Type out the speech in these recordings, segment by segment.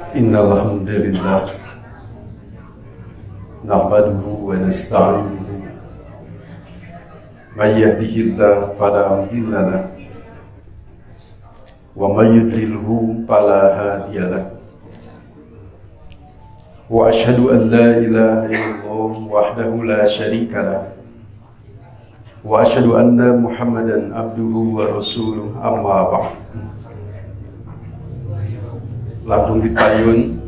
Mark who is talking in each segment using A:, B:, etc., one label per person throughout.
A: Innal hamdalillah nahmaduhu wa nasta'inuhu may yahdihillahu fala mudilla lahu wa may yudlilhu fala hadiya lahu wa asyhadu an la ilaha illallah wahdahu la syarika lahu wa asyhadu anna Muhammadan abduhu wa rasuluhu amma ba'd. Langkung dipayun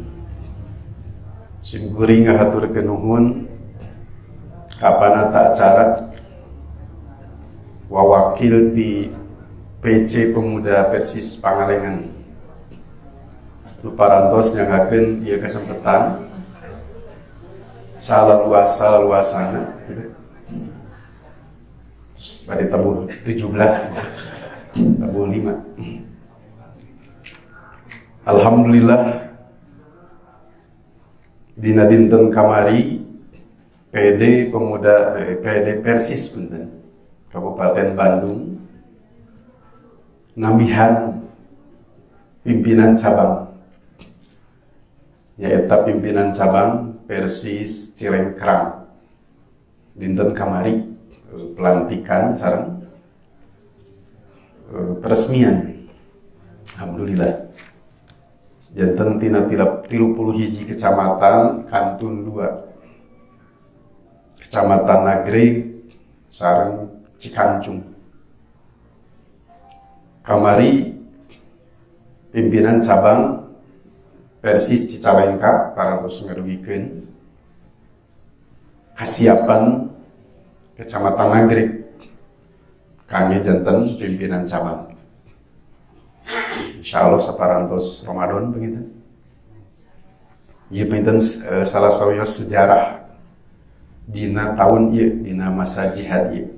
A: simkuring ngahaturkeun nuhun kapanata acara wawakil di PC Pemuda Persis Pangalengan nu parantos nyanggakeun ieu kesempatan salaluas-salaluasana gitu. Terus bade tabuh 17 tabuh 5. Alhamdulillah dina dinten kamari PD Pemuda PD Persis punten Kabupaten Bandung nambihan pimpinan cabang nyaeta pimpinan cabang Persis Cilengkrang dinten kamari pelantikan sareng peresmian. Alhamdulillah janten tina 31 kecamatan kantun 2 kecamatan Nagreg sareng Cikancung. Kamari pimpinan cabang Persis Cicalengka parantos ngadugikeun kasiapan kecamatan Nagreg kangge janten pimpinan cabang. Insyaallah saparantos Ramadan begitu. Ieu pinten salah sawios sejarah dina tahun ieu dina masa jihad ieu.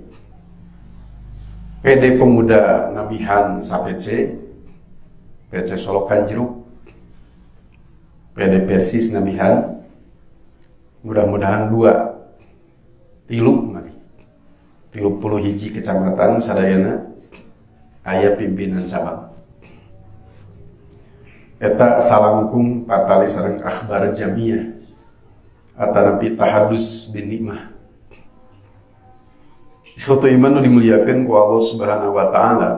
A: PD Pemuda nambihan sa-PC, PC Solokan Jeruk, PD Persis nambihan mudah-mudahan 2 3 mari. 31 kecamatan sadayana aya pimpinan cabang. Eta salangkung patali sareng akhbar jamiah atanapi tahadus bin nikmah. Ikhwatu iman nu dimuliakeun ku Allah Subhanahu wa taala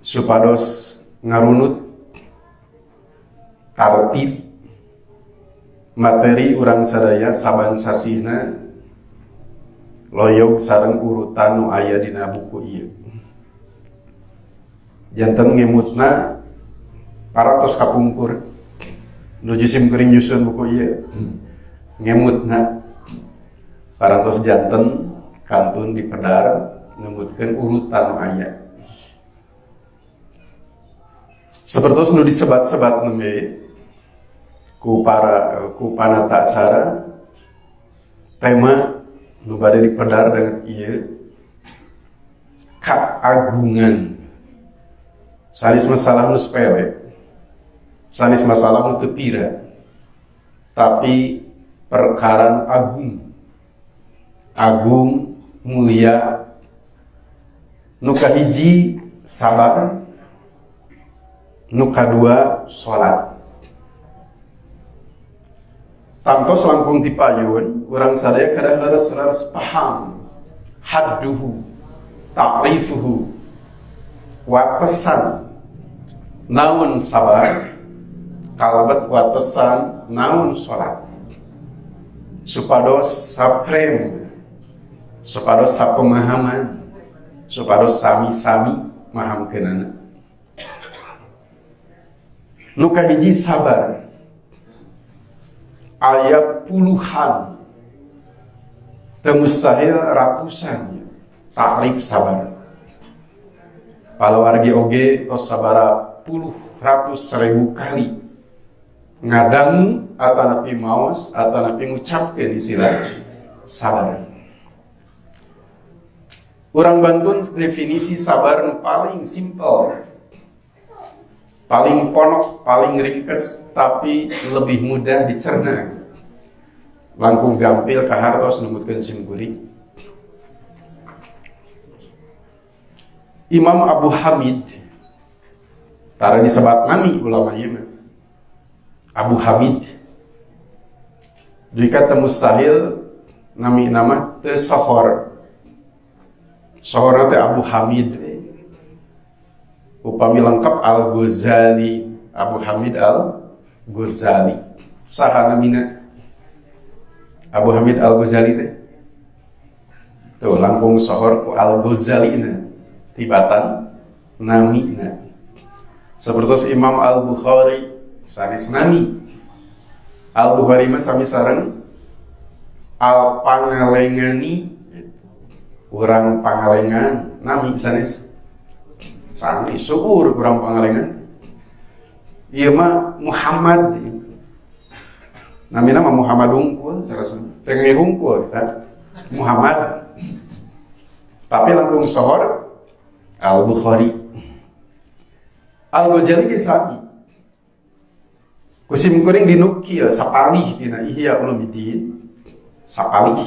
A: supados ngarunut tartib materi urang sadaya saban sasihna loyog sareng urutan nu aya dina buku ieu. Janten ngemutna paratos kapungkur nuju simkuring nyusun buku ieu ngemutna parantos janten kantun dipedar ngemutkeun urutan nu aya. Sapertos nu disebat-sebat nembe ku para ku panata acara tema nu bade dipedar dengan ieu keagungan. Sanes masalah nu sepele, sanes masalah nu teu pira, tapi perkara agung, agung mulia. Nu kahiji sabar, nu kadua salat. Tangtos langkung tipayun urang sadaya kedah leres-leres paham hadduhu ta'rifuhu watesan naon sabar kalebet watesan naon salat, supados safrem, supados sapemahaman, supados sami-sami mahamkeunana. Nu kahiji sabar, aya puluhan teu mustahil ratusan ta'rif sabar. Palawargi oge tos sabara puluh ratus seribu kali ngadangu atanapi maos atanapi ngucapkeun istilah sabar. Urang bantun definisi sabar nu paling simpel, paling ponok, paling ringkes, tapi lebih mudah dicerna. Langkung gampil kahartos numutkeun simkuring. Imam Abu Hamid tara disebat nami ulama ieu mah. Abu Hamid. Duika teu mustahil nami nama teu sohor. Sohorna teh Abu Hamid. Upami lengkap Al-Ghazali, Abu Hamid Al-Ghazali. Saha namina Abu Hamid Al-Ghazali teh? Tuh langkung sohor ku Al-Ghazali na tibatan namina. Seperti Imam Al-Bukhari sanes nami. Al-Bukhari mah sami sareng Al-Pangalengani, urang Pangalengan nami sanes. Sami syukur urang Pangalengan. Ieu mah Muhammad. Namina mah Muhammad hungkul sarasana. Teu hungkul kita. Muhammad. Tapi langkung sohor Al-Bukhari. Al-Ghazali ge sami. Kusim kuring dinukil sapalih tina Ihya Ulumuddin. Sapalih.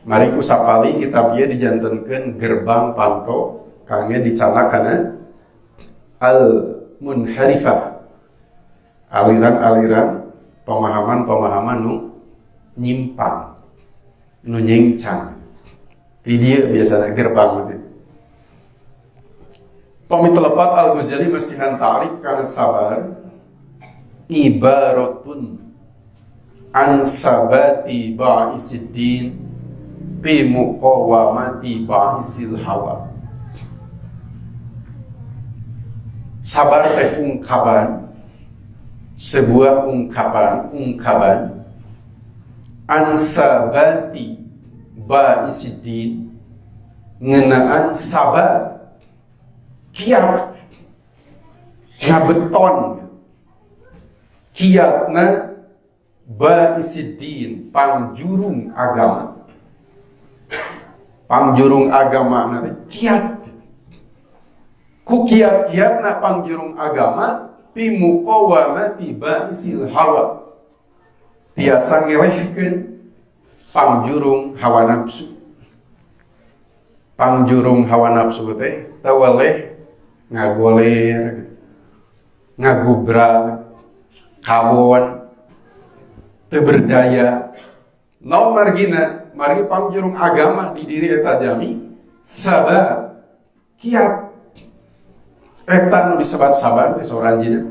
A: Mari ku sapalih kitab ieu dijantenkeun gerbang panto kangge dicanak kana Al-Munharifah. Aliran-aliran pemahaman-pemahaman nu nyimpang, nu nyengcang. Di dia biasanya gerbang itu. Pami telepat Al-Ghazali masihan ta'rif kana sabar ibaratun an sabati ba'isiddin bi muqawamati ba'isil hawa. Sabar teh ungkapan, sebuah ungkapan ansabati ba'isidin ngenaan sabar kiat ngabeton kiatna ba'isidin pangjurung agama, pangjurung agama na kiat ku kiat-kiatna pangjurung agama pi muqawamati ba'isil hawa tiasa ngelehkeun pangjurung hawa nafsu. Pangjurung hawa nafsu teh tawaleh ngagoler, ngagubrak, kawon, teu berdaya. Naon margina? Margi pangjurung agama di diri eta jami sabar, kiat. Eta nu disebat sabar teh saurang jina.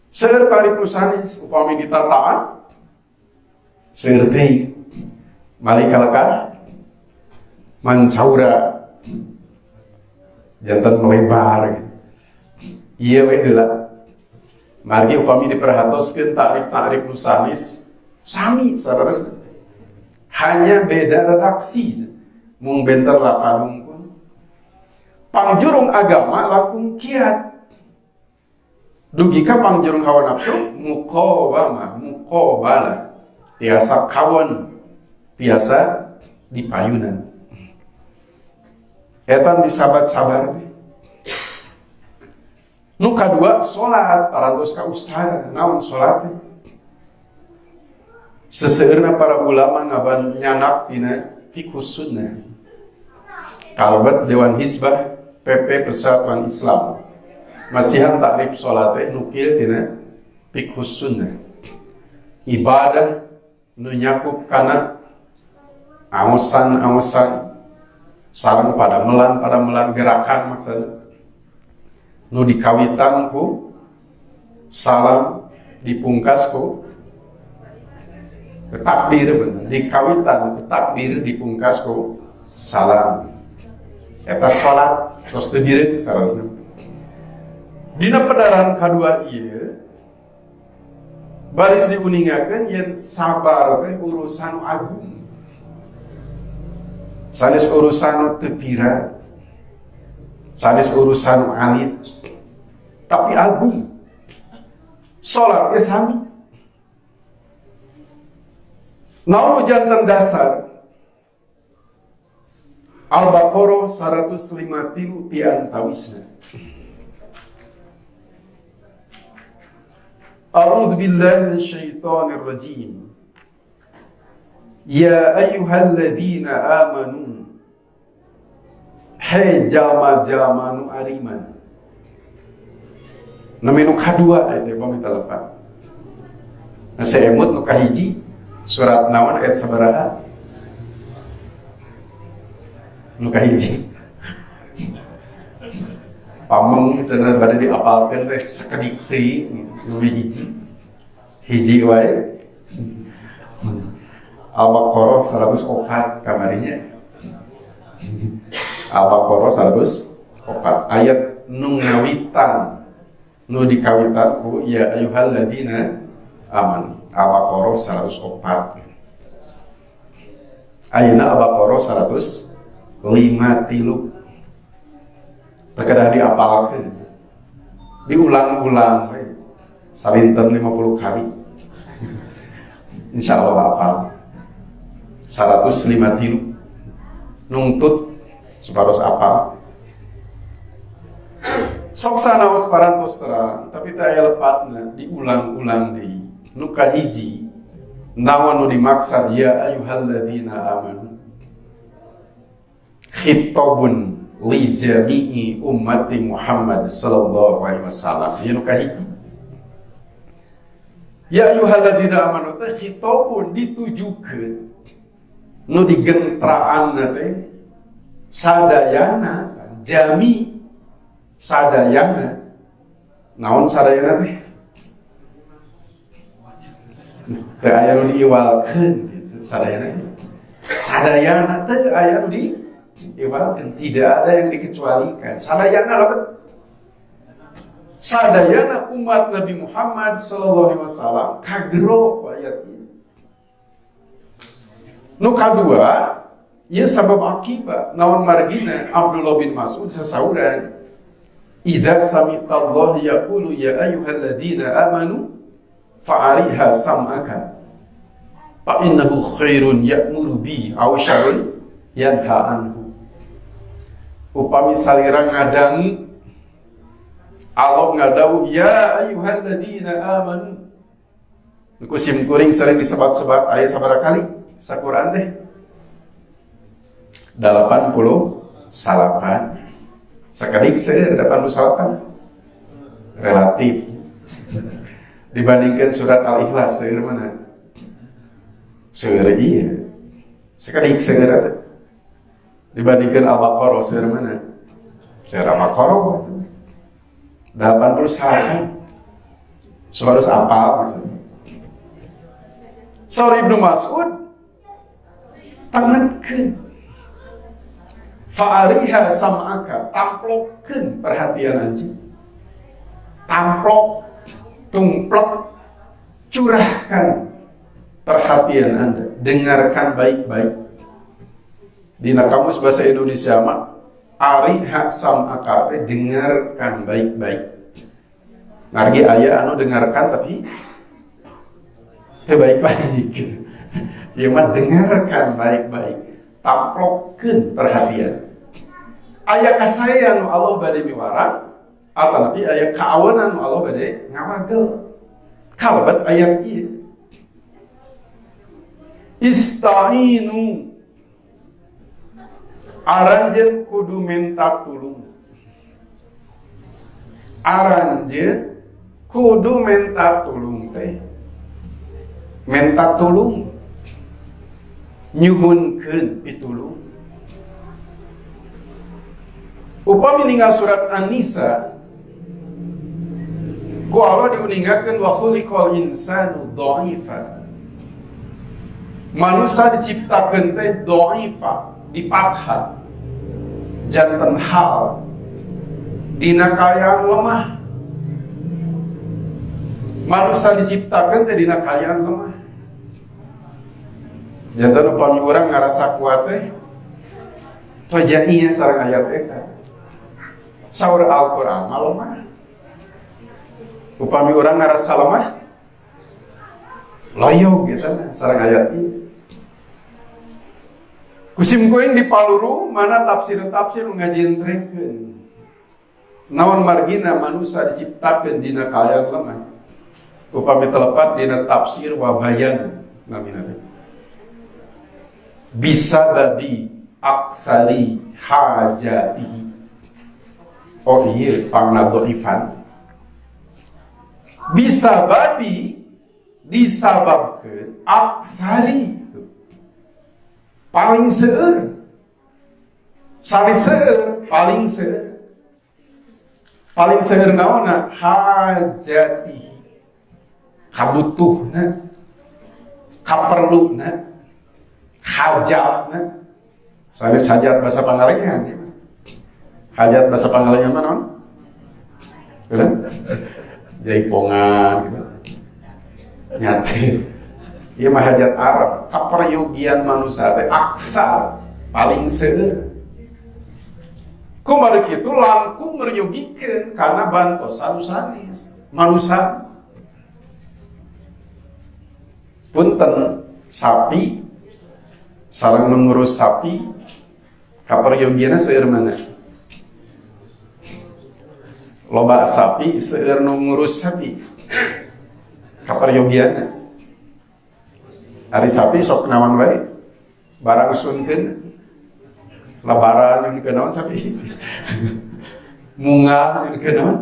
A: Seueur tarif nu sanes upami ditataan seueur teuing malikalkah mancaura jantan melebar gitu. Ieu we heula. Margi upami diperhatoskeun takrif-takrif nu sanes sami saleresna. Hanya beda redaksi. Mung benten lafal hungkul. Pangjurung agama langkung kiat. Dugi ka pangjurung hawa nafsu muqawamah, muqabalah. Tiasa kawon, tiasa dipayunan. Etan disabat sabar teh. Nu kadua salat, parantos ka ustad, naon salat teh? Seseueurna para ulama ngaban nyanak tina fiqh sunnah. Kalebet Dewan Hizbah PP Persatuan Islam. Masihan takrif salat teh nukil tina fiqh sunnah. Ibadah nu nyakup kana aosan-aosan sareng padamelan-padamelan gerakan maksudna. Nu dikawitan ku salam dipungkas ku takbir, bener. Dikawitan ku takbir dipungkas ku salam. Eta salat tos teu direuk saleresna. Dina pedaran kadua ieu baris diuningakeun yen sabar teh urusan agung. Sanes urusan teu pira, sanes urusan alit, tapi agung. Salat ge sami. Naon janten dasar? Al-Baqarah 153 ti antawisna. A'udzu billahi minasyaitonir rajim. Ya ayyuhalladzina amanu, hei jalma-jalma nu ariman, Nami nu kadua eta upami teu lepat. Nah, seemut nu kahiji surat naon ayat sabaraha? Nu kahiji. Pameng cenah bade diapalkeun teh sakedik teuing nu hiji. Hiji wae. Al-Baqarah 104 kamarinya. Al-Baqarah 104 ayat nu ngawitan nu dikawitan ku ya ayyuhalladzina amanu. Al-Baqarah 104. Ayeuna Al-Baqarah 153. Teu kedah diapalkeun. Diulang-ulang we. Salinten 50 kali. Insyaallah hafal. 153. Nungtut supados apal. Sok sanaos parantos terang, tapi teu aya lepatna, diulang-ulang deui. Nu kahiji, naon nu dimaksad ya ayyuhalladzina amanu? Khitabun li jami'i ummati Muhammad sallallahu alaihi wasallam. Ieu nu kahiji. Ya ayyuhalladzina amanu teh khitabun ditujukeun nu digentraan teh sadayana, jami sadayana. Naon sadayana teh? Teu aya nu diiwalkeun gitu sadayana. Sadayana teu aya nu diiwalkeun, tidak ada yang dikecualikan. Sadayana lebet. Sadayana umat Nabi Muhammad sallallahu alaihi wasallam kagero ku ayat ieu. Nu kadua, ieu sabab akibat naon margina Abdullah bin Mas'ud sasauran idza sami'ta Allah yaqulu ya ayyuhalladzina amanu fa'ariha sam'aka fa innahu khairun ya'muru bi aw syarrun yanha anhu. Upami salira ngadangu Allah ngadawuh ya ayyuhalladzina amanu. Ku sim kuring sering disebat-sebat aya sabaraha kali saquran teh? 89. Sakedik seueur 89. Relatif. Dibandingkan surat Al-Ikhlas seueur mana? Seueur ieu. Sakedik seueur teh. Dibandingkan Al-Baqarah seueur mana? Seueur Al-Baqarah. 89. Supados apal maksudnya. Saur Ibnu Mas'ud tangankeun fa'ariha sam'aka, tamplokkeun perhatian anjeun. Tamplok, tumplok, curahkan perhatian Anda, dengarkan baik-baik. Dina kamus bahasa Indonesia mah ariha sam'aka, dengarkan baik-baik. Margi aya anu dengarkan tapi teu baik-baik gitu. Ieu mah dengarkan baik-baik, taplokkeun perhatian. Aya kasaean nu Allah bade miwarang, atanapi aya kaawenan nu Allah bade ngawagel. Kalebet ayat ieu. Istainu, aranjeun kudu minta tulung. Aranjeun kudu minta tulung teh. Minta tulung. Nyuhunkeun pitulung. Upami ningal surat An-Nisa, ku Allah diuningakeun wa khuliqal insanu dha'ifa. Manusia diciptakeun teh dha'ifa, dipathat, janten hal dina kaayaan lemah. Manusia diciptakeun teh dina kaayaan lemah. Janten upami urang ngarasa kuat teh tojainya sareng ayat eta. Saur Al-Qur'an mah lemah. Upami urang ngarasa lemah loyog gitu mah sareng ayat ieu. Kusim kuring di paluru mana tafsir-tafsir ngajentrekeun. Naon margina manusia diciptakeun dina kaayaan lemah. Upami telepat dina tafsir wabayan namina teh. Bisa babi aksari hajatihi. Oh iya, pangna dhaifan. Bisa babi disababkeun aksari paling seueur. Sanes seueur, paling seueur. Paling seueur naonna? Hajatihi. Kabutuhna, kaperluna, hajatna. Sanes hajat bahasa Pangalengan ya. Hajat bahasa Pangalengan mah naon? Jaipongan gitu. Nyate. Ieu mah hajat Arab, kaperyogian manusia teh aksar, paling seueur. Kumaha kitu langkung meryogikeun karena bantosan sanes manusia. Punten sapi sareng mengurus sapi kaperyogianna seueur mana? Loba sapi seueur nu ngurus sapi kaperyogianna. Ari sapi sok naon wae barang usunkeun lebaran nyunkeun naon sapi, munggah nyunkeun naon,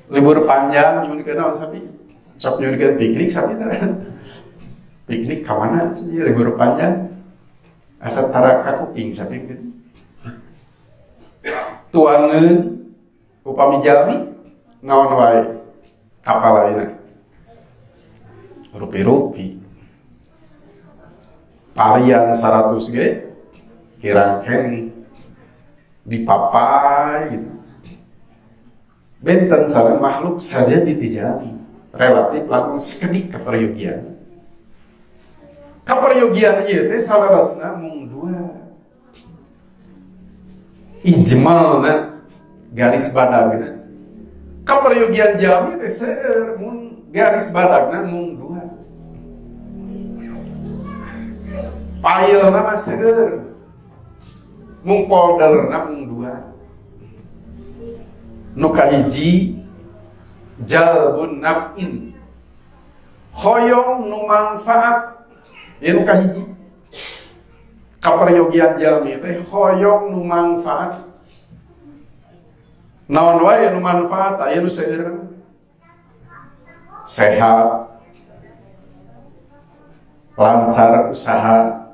A: libur panjang nyunkeun naon sapi, sok nyunkeun piknik sapi teh. Piknik ka mana sih libur panjang asa tara kakuping sapi gitu. Tuangeun upami jalmi naon wae kapalaina rupi-rupi parian 100 ge kirang kene dipapai gitu. Benten sareng makhluk saja ditijali relatif langkung sekedik kaperyogian. Kaperyogian ieu teh salarasna mung dua. Ijmalna garis badagna. Kaperyogian jalmi teh seueur mun garis badagna mung dua. Pailna mah seueur. Mung folderna mung dua. Nu kahiji jalbun naf'in. Hoyong nu mangfaat. Ieu nu kahiji. Kaperyogian jalmi teh hoyong nu mangfaat. Naon wae nu manfaat aya nu seueur. Sehat, lancar usaha,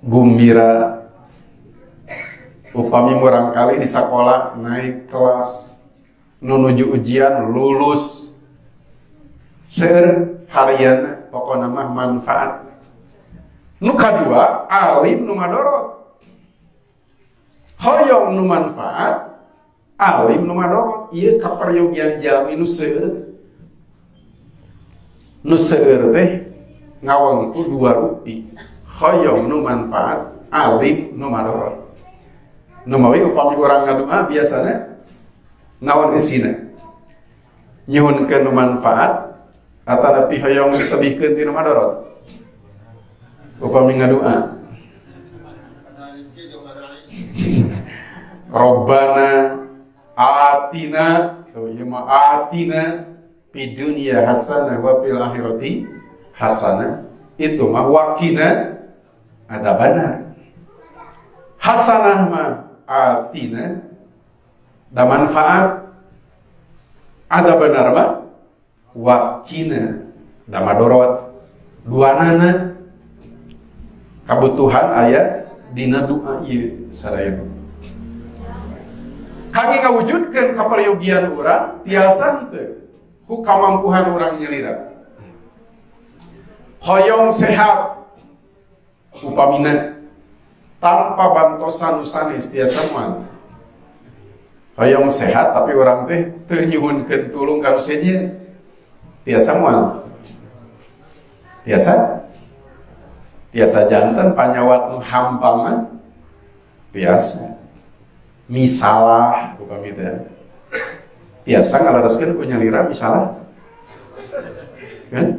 A: gumbira, upami murangkali di sekolah naik kelas, nuju ujian lulus, seueur varian pokona mah manfaat. Nu kadua alim nu madorot. Hoyong nu manfaat, alim nu madorot. Ieu kaperyogian jalmi nu seueur. Nu seueur teh ngawengku dua rupi. Hoyong nu manfaat, alim nu madorot. Nu mawi upami urang ngadua biasana naon isina? Nyuhunkeun nu manfaat atanapi hoyong ditebihkeun ti nu madorot? Upami ngadua Robbana atina, tuh ieu mah atina fid dunya hasanah wa fil akhirati hasanah. Itu mah waqina adzabannar. Hasanah mah atina da manfaat, adzabannar mah waqina da madorot. Duanana kabutuhan aya dina doa ieu sadaya. Kangge ngawujudkeun kaperyogian urang tiasa henteu ku kamampuhan urang nyalira. Hoyong sehat upamina tanpa bantosan nu sanes tiasa moal. Hoyong sehat tapi urang teh teu nyuhunkeun tulung ka nu sejen tiasa moal. Tiasa? Tiasa janten panyawat nu hampang mah tiasa. Misalah upami teh tiasa ngalereskeun ku nyalira misalah kan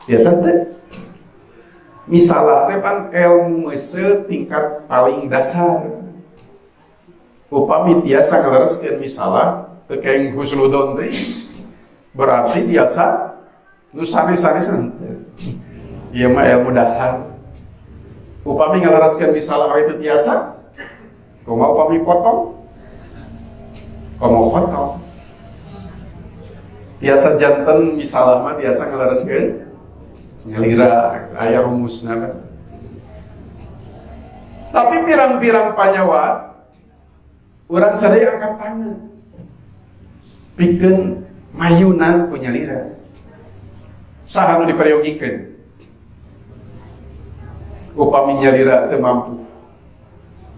A: tiasa teh. Misalah teh pan ilmu meuseuh tingkat paling dasar. Upami tiasa ngalereskeun misalah teu keng husnudon teh berarti tiasa nu sanes-sanesan. Ieu mah ilmu dasar. Upami ngalereskeun misalah we teu tiasa, kumaha upami potong? Komo potong. Tiasa janten misalah mah tiasa ngalereskeun nyalira aya rumusna kan. Tapi pirang-pirang panyawa urang sadaya angkat tangan pikeun mayunan ku nyalira. Saha nu diperyogikeun? Upami nyalira teu mampu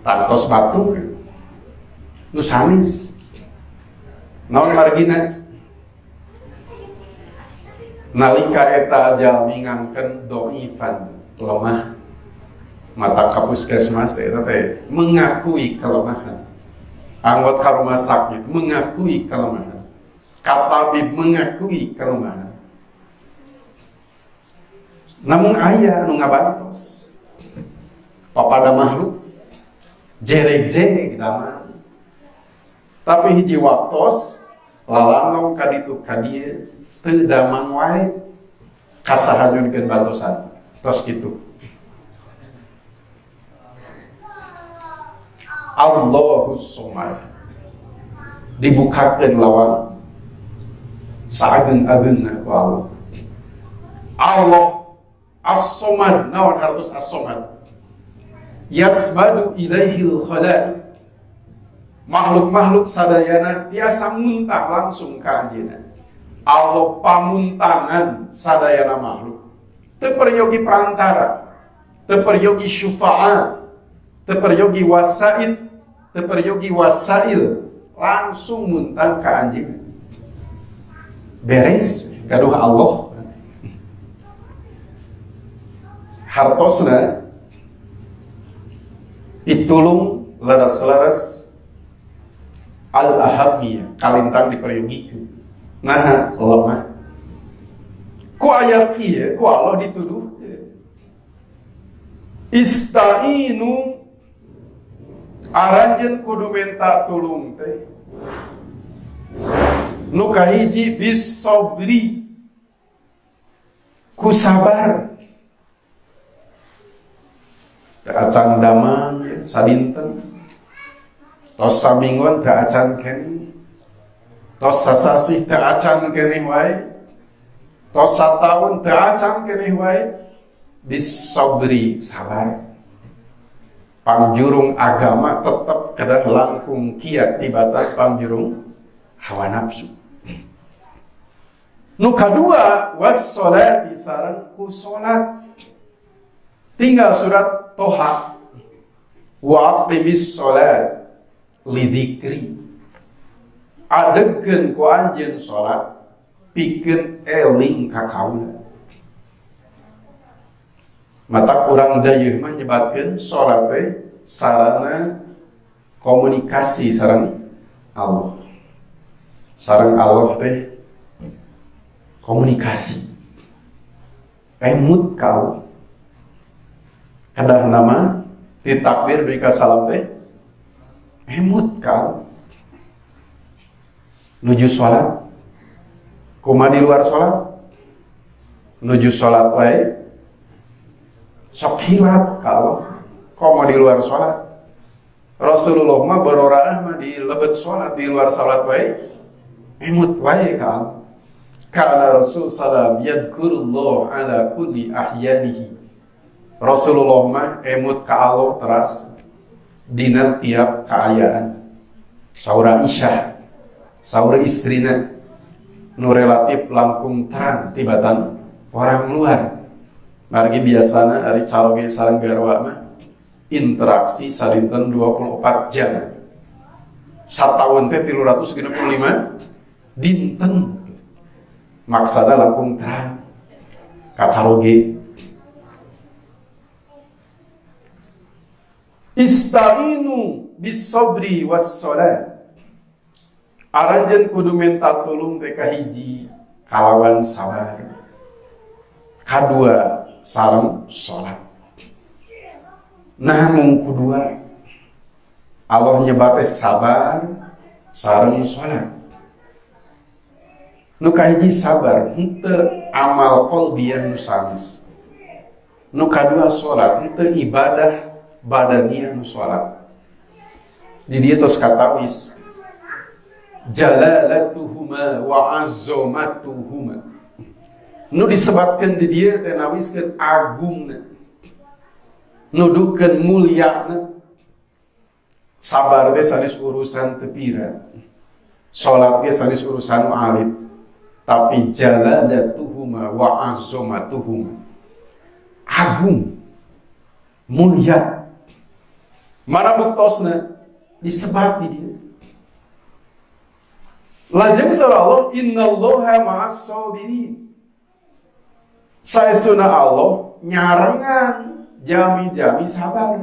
A: tangtos batu nu sanes. Naon margina? Nalika eta jalmi ngangken doifan, lemah, mata ka puskesmas teh eta teh mengakui kelemahan. Anggot ka rumah sakit mengakui kelemahan. Ka tabib mengakui kelemahan. Namun aya nu ngabantos papada makhluk jereg-jereg damang. Tapi hiji waktos lalanong ka ditu ka dieu teu damang wae kasaha nyunkeun bantosan. Tos kitu. Allahus Somad. Dibukakeun lawang saageng-agengna ku Allah. Allah As-Somad, naon hartos As-Somad? Yasmadu ilaihil khalaik. Makhluk-makhluk sadayana tiasa muntah langsung ka anjeunna. Allah pamuntangan sadayana makhluk. Teu peryogi perantara, teu peryogi syufaat, teu peryogi wasaid, teu peryogi wasail, langsung muntah ka anjeunna. Beres gaduh Allah. Hartosna pitulung leres-leres al-ahamiyah kalintang diperyogikeun. Nah, lemah. Ku ayat ieu ku Allah dituduhkeun. Istainu aranjeun kudu menta tulung teh. Nu kahiji bisobri ku sabar. Teu acan damang sadinten. Tos samingguan teu acan keneh. Tos sasasih teu acan keneh wae. Tos sataun teu acan keneh wae. Bisobri sabar. Pangjurung agama tetep kedah langkung kiat tibatan pangjurung hawa nafsu. Nu kadua wassolati sareng ku salat. Tinggal surat Toha wa aqimis salat lidzikri. Adegkeun ku anjeun salat pikeun eling ka kaula. Matak urang dayeuh mah nyebatkeun salat teh sarana komunikasi sareng Allah. Sareng Allah teh komunikasi. Emut ka Allah. Kedah nama di takbir dugi ka salam teh emut ka Allah. Nuju salat kumaha di luar salat? Nuju salat wae sok hilap ka Allah. Komo di luar salat? Rasulullah mah baroraah mah di lebet salat, di luar salat wae emut wae ka Allah. Karena Rasul sallam yadhkurullah ala kulli ahyanihi. Rasulullah mah emut ka Allah teras dina tiap kaayaan. Saura Aisyah, saura istrina nu relatif langkung terang tibatan orang luar. Margi biasana ari caroge sareng garwa mah interaksi sadinten 24 jam. Sataun teh 365 dinten. Maksada langkung terang ka caroge. Istainu bisobri wassalat. Aranjeun kudu minta tulung teh kahiji kalawan sabar. Kadua sareng salat. Nah mung kudua Allah nyebate sabar sareng salat. Nu kahiji sabar henteu amal qalbiyah nu sanes. Nu kadua salat henteu ibadah badaniyah nu salat. Di dieu tos katawis. Jalalatuhuma wa azamatuhuma. Nu disebatkeun di dieu teh nawiskeun agungna. Nuduhkeun mulyana. Sabar teh sanes urusan teu pira. Salat ge sanes urusan alit. Tapi jalalatuhuma wa azamatuhuma. Agung, mulia. Mana buktosna disebat di dieu. Lajeng surah Allah innallaha ma'as sabirin. Saestuna Allah nyarengan jami-jami sabar.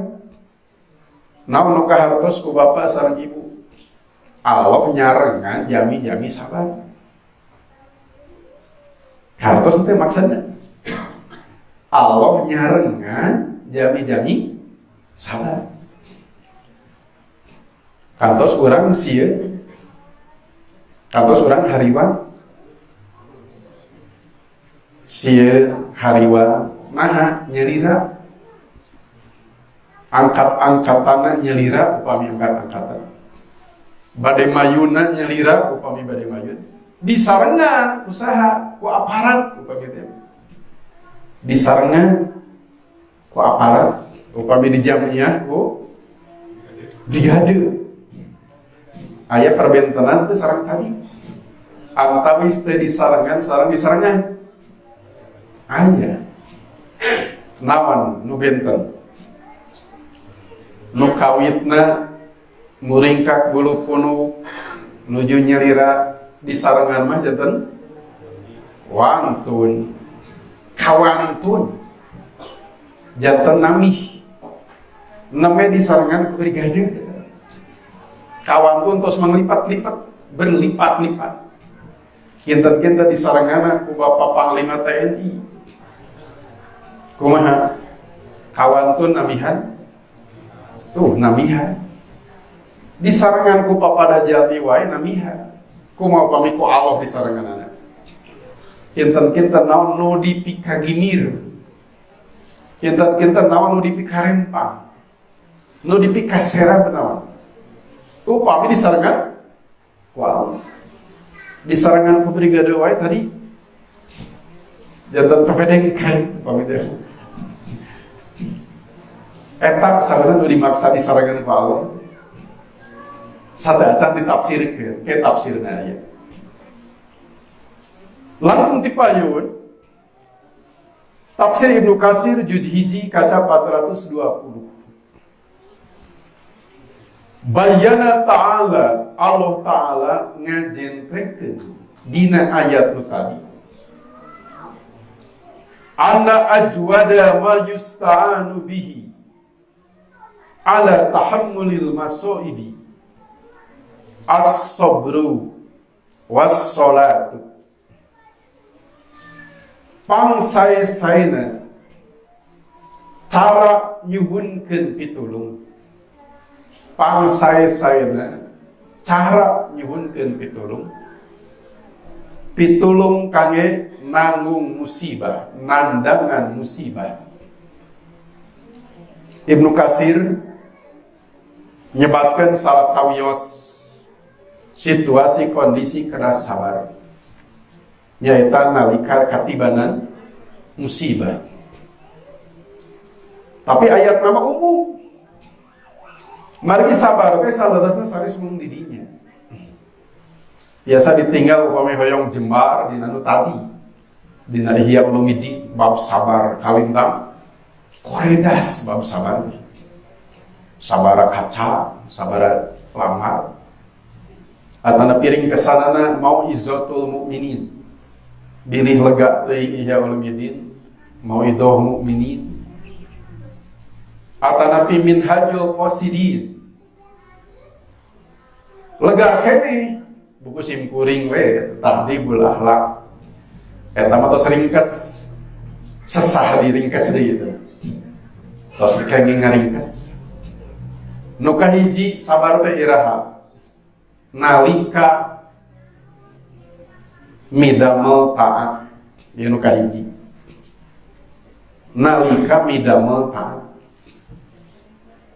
A: Naon nu kahartos ku bapa sareng ibu? Allah nyarengan jami-jami sabar. Kahartos teh maksudna Allah nyarengan jami-jami sabar. Kantos urang sieun, kantos urang hariwang, sieun hariwang, naha nyelira, angkat-angkatana nyelira upami angkat-angkatan, bade mayuna nyelira upami bade mayun, disarengan usaha ku aparat upami teh, disarengan ku aparat upami di jamiah ku brigade. Aya perbentenan teh sareng tadi. Antawis teh disarengan sareng disarengan. Aya. Naon nu benten? Nu kawitna muringkak bulu punuk nuju nyelira disarengan mah janten wantun. Kawantun. Janten namih. Name disarengan ku brigade. Kawantun terus menglipat-lipat, berlipat-lipat. Kinten-kinten disarengana ku Bapak Panglima TNI. Kumaha? Kawantun namihan? Tuh, namihan. Disarengan ku papada jalmi wae namihan. Kumaha upami ku Allah disarenganana. Kinten-kinten naon nu dipikagimir. Kinten-kinten naon nu dipikarempang. Nu dipikasera naon. Upami disarengan ku Allah. Disarengan ku brigade wae tadi jantan pepedengkan upami teh. Eta sabenerna nu dimaksa disarengan ku Allah. Sadacan ditafsirkeun, ke tafsirna aya. Langkung ti payun tafsir Ibnu Katsir juz 1 kaca 420. Bayana ta'ala, Allah ta'ala ngajentrekeun dina ayat nu tadi. Anna ajwada ma yusta'anu bihi ala tahammulil masaibi as-sabru was-salatu. Pangsae-saena cara nyuhunkeun pitulung. Pangsae-saena cara nyuhunkeun pitulung. Pitulung kangge nanggung musibah, nandangan musibah. Ibnu Katsir nyebatkeun salah sawios situasi kondisi keras sabar, nyaeta nalika katibanan musibah. Tapi ayat nama umum. Margi sabar teh saleresna sanes mung di dinya. Biasa ditinggal upami hoyong jembar dina nu tadi. Dina Ihya Ulumuddin bab sabar kalintang koredas bab sabar. Sabara kaca, sabara lamar. Atana piring kesanana mau izatul mukminin. Bilih lega teuing Ihya Ulumuddin, mau idoh mukminin. Atanapi Minhajul Qasidin. Lega kene buku simkuring we Tahdhibul Akhlak. Eta mah tos ringkes, sesah diringkes deui itu. Tos dikenging ngaringkes. Nu kahiji sabar teh iraha nalika midamel taat. Ieu nu kahiji. Nalika midamel taat.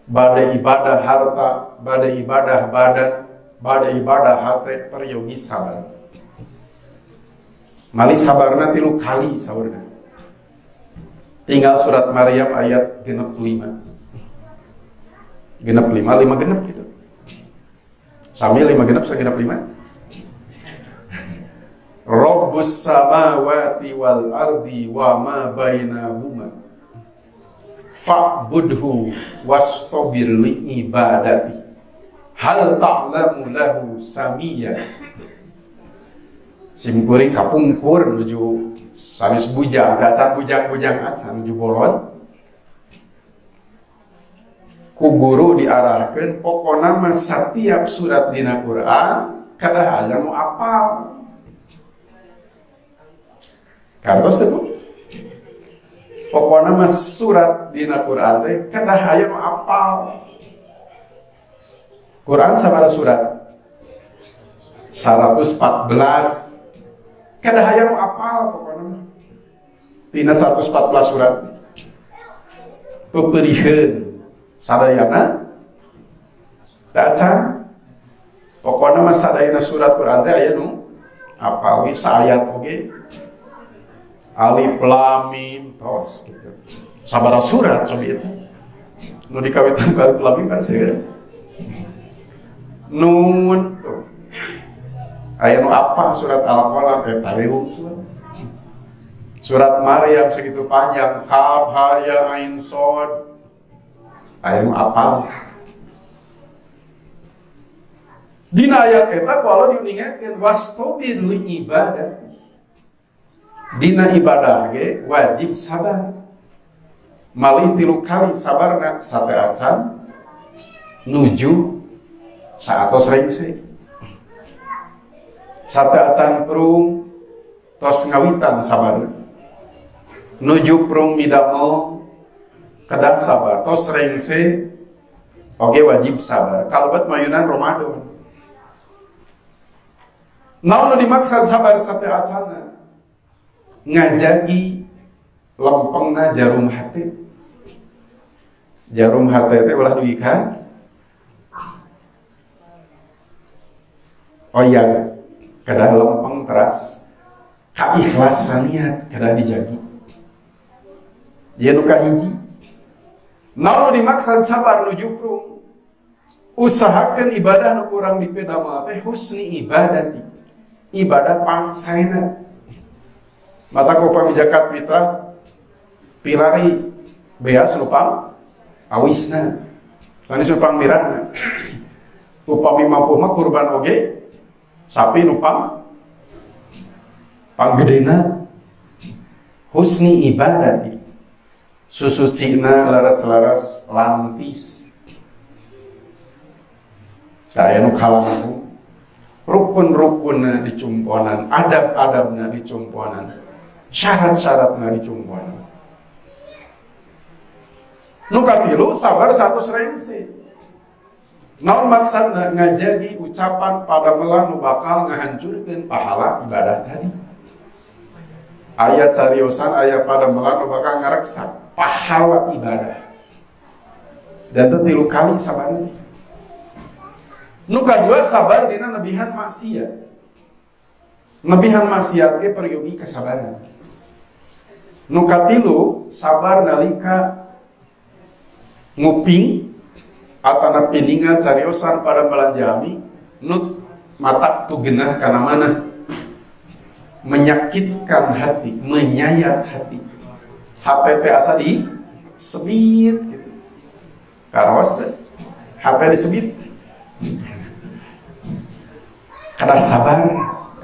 A: Bade ibadah harta, bade ibadah badan, Bade ibadah hate peryogi sabar. Mali sabarna 3 kali saurna. Tinggal surat Maryam ayat 65. 65, 5 genep gitu. Sami 5 genep sagenep 5. Rabbus samawati wal ardi wa ma bainahuma fa'budhu wastabir li ibadati hal ta'lamu lahu samiyya. Simkuring kapungkur nuju sanes bujang, acan bujang-bujang acan nuju bolon. Ku guru diarahkeun pokona mah setiap surat dina Quran kadah aya nu apal. Kartos teh Bu? Pokona mah surat dina Quran teh kadah aya nu apal. Quran sabaraha surat? 114. Kadah aya nu apal pokona mah. Tina 114 surat. Peperiheun sadayana teu acan. Pokona mah sadayana surat Quran teh aya nu apal we saayat oge. Alif lam mim tos gitu. Sabaraha surat cobi eta. Nu dikawitan ku alif lam mim kan seueur. Nun tuh. Aya nu apa surat Al-Qalam eta riweuh. Surat Maryam segitu panjang, kaf ha ya ain shad. Aya nu apal. Dina ayat eta ku Allah diuningakeun wastabir li ibadati. Dina ibadah ge wajib sabar. Malih 3 kali sabarna sate acan nuju saatos rengse. Sate acan prung tos ngawitan sabarna. Nuju prung midamel kedah sabar tos rengse oge wajib sabar. Kalebet mayunan Ramadan. Naon nu dimaksud sabar sate acana? Ngajagi lempengna jarum hati. Jarum hati teh ulah dugi ka oyang, kedah lempeng teras kaikhlasan niat kedah dijagi. Ieu nu kahiji. Naon nu dimaksud sabar nu jufrung? Usahakeun ibadah nu kurang dipedamel teh husni ibadati. Ibadah pangsaena. Mata upami zakat fitrah pilari beas lupang awisna sanes lupang mirahna. Upami mampu mah kurban oge sapi nupang panggedena. Husni ibadati susucina laras-laras lantis. Tah anu kalangu rukun-rukunna dicumponan, adab-adabna dicumponan, syarat-syaratna dicumponan. Nu katilu sabar 100 rengse. Naon maksudna ngajagi ucapan pada melan nu bakal ngahancurkeun pahala ibadah tadi. Ayat cariosan aya pada melan nu bakal ngareksa pahala ibadah. Dan itu 3 kali sabarna. Nu kadua sabar dina nebihan maksiat. Nebihan maksiat ge peryogi kesabaran. Nu katilu sabar nalika nguping atana piningan cariosan pada melanjami nut matak tugenah kana mana menyakitkan hati, menyayat hati. HPP asa di sebit gitu. Karaos teh HP disebit. Kadar sabar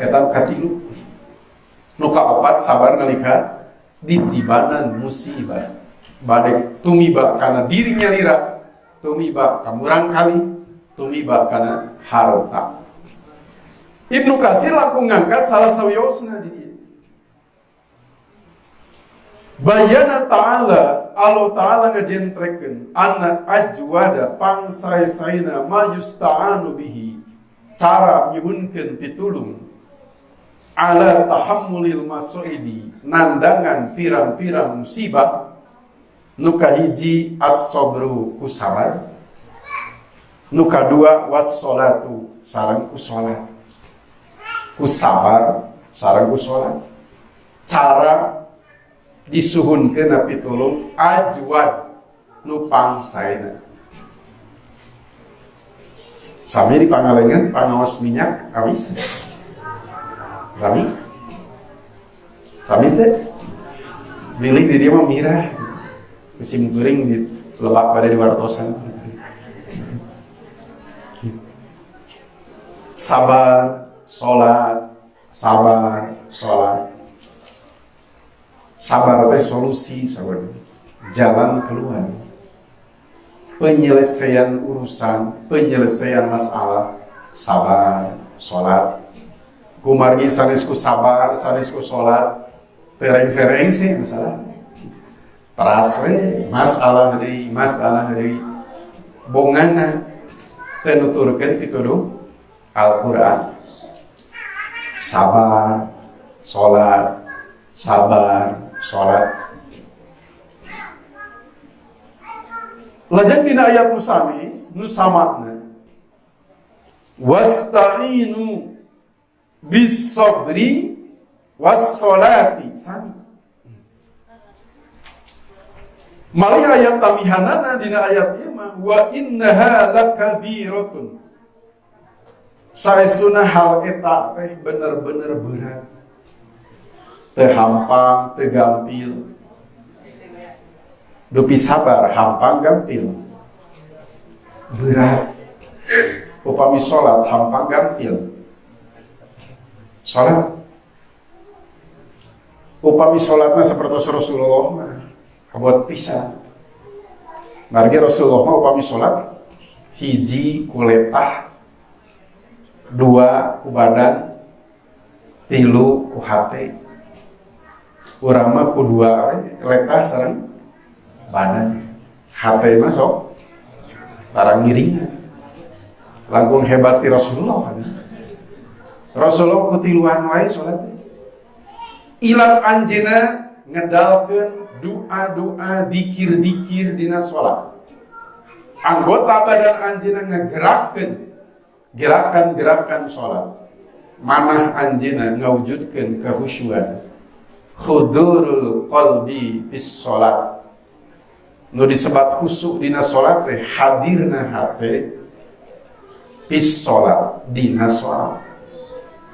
A: eta katilu. Nu kaopat sabar nalika ditibanan musibah. Bade tumiba kana dirinya lira, tumiba ka murang kali, tumiba kana harta. Ibnu Katsir langkung ngangkat salah sawiosna di dieu. Bayana ta'ala, Allah ta'ala ngajentrekeun anna ajwada pangsae-saena ma yusta'anu bihi, cara nyuhunkeun pitulung ala tahammulil masoibi, nandangan pirang-pirang musibah. Nu kahiji as-sabru ku sabar, Nu kadua was-sholatu sareng ku salat. Ku sabar sareng ku salat. Cara disuhunkeun pitulung ajwad nu pangsaena. Sami di Pangalengan pangaos minyak awis. Sami? Sami teh? Bilih di dia mah mirah. Musim kuring di lebak pada di wartosan. Sabar, sholat, sabar, sholat. Sabar teh solusi, sabar. Jalan keluar. Penyelesaian urusan, penyelesaian masalah, sabar, sholat. Kumargi sanes ku sabar, sanes ku sholat, tereng-sereng sih masalah. Teras we, masalah deui, bongana teu nuturkeun pituduh Al-Quran. Sabar, sholat, sabar, sholat. Lajeng dina ayat nu sanes, nu samakna. Wasta'inu bis-sabri was-sholati. Sami. Malih ayat tamihanana dina ayat ieu mah wa innaha lakabiratun. Saestuna hal eta teh bener-bener berat. Teu hampang, teu gampil. Dupi sabar, hampang gampil. Berat. Upami salat hampang gampil. Salat. Upami salatna sapertos Rasulullah mah kabuat pisan. Margi Rasulullah mah upami salat hiji ku letah, dua ku badan, tilu ku hate. Urang mah ku dua letah sareng badan. Hate mah sok tarang ngiringan. Langkung hebat ti Rasulullah. Rasulullah ku tiluan wae salat. Ilat anjeunna ngedalkeun doa-doa, dikir-dikir dina salat. Anggota badan anjeunna ngagerakkeun gerakan-gerakan salat. Manah anjeunna ngawujudkeun kehusyuan. Khudurul qalbi fis salat. Nu disebat khusyuk dina salat teh hadirna hate fis salat, dina salat.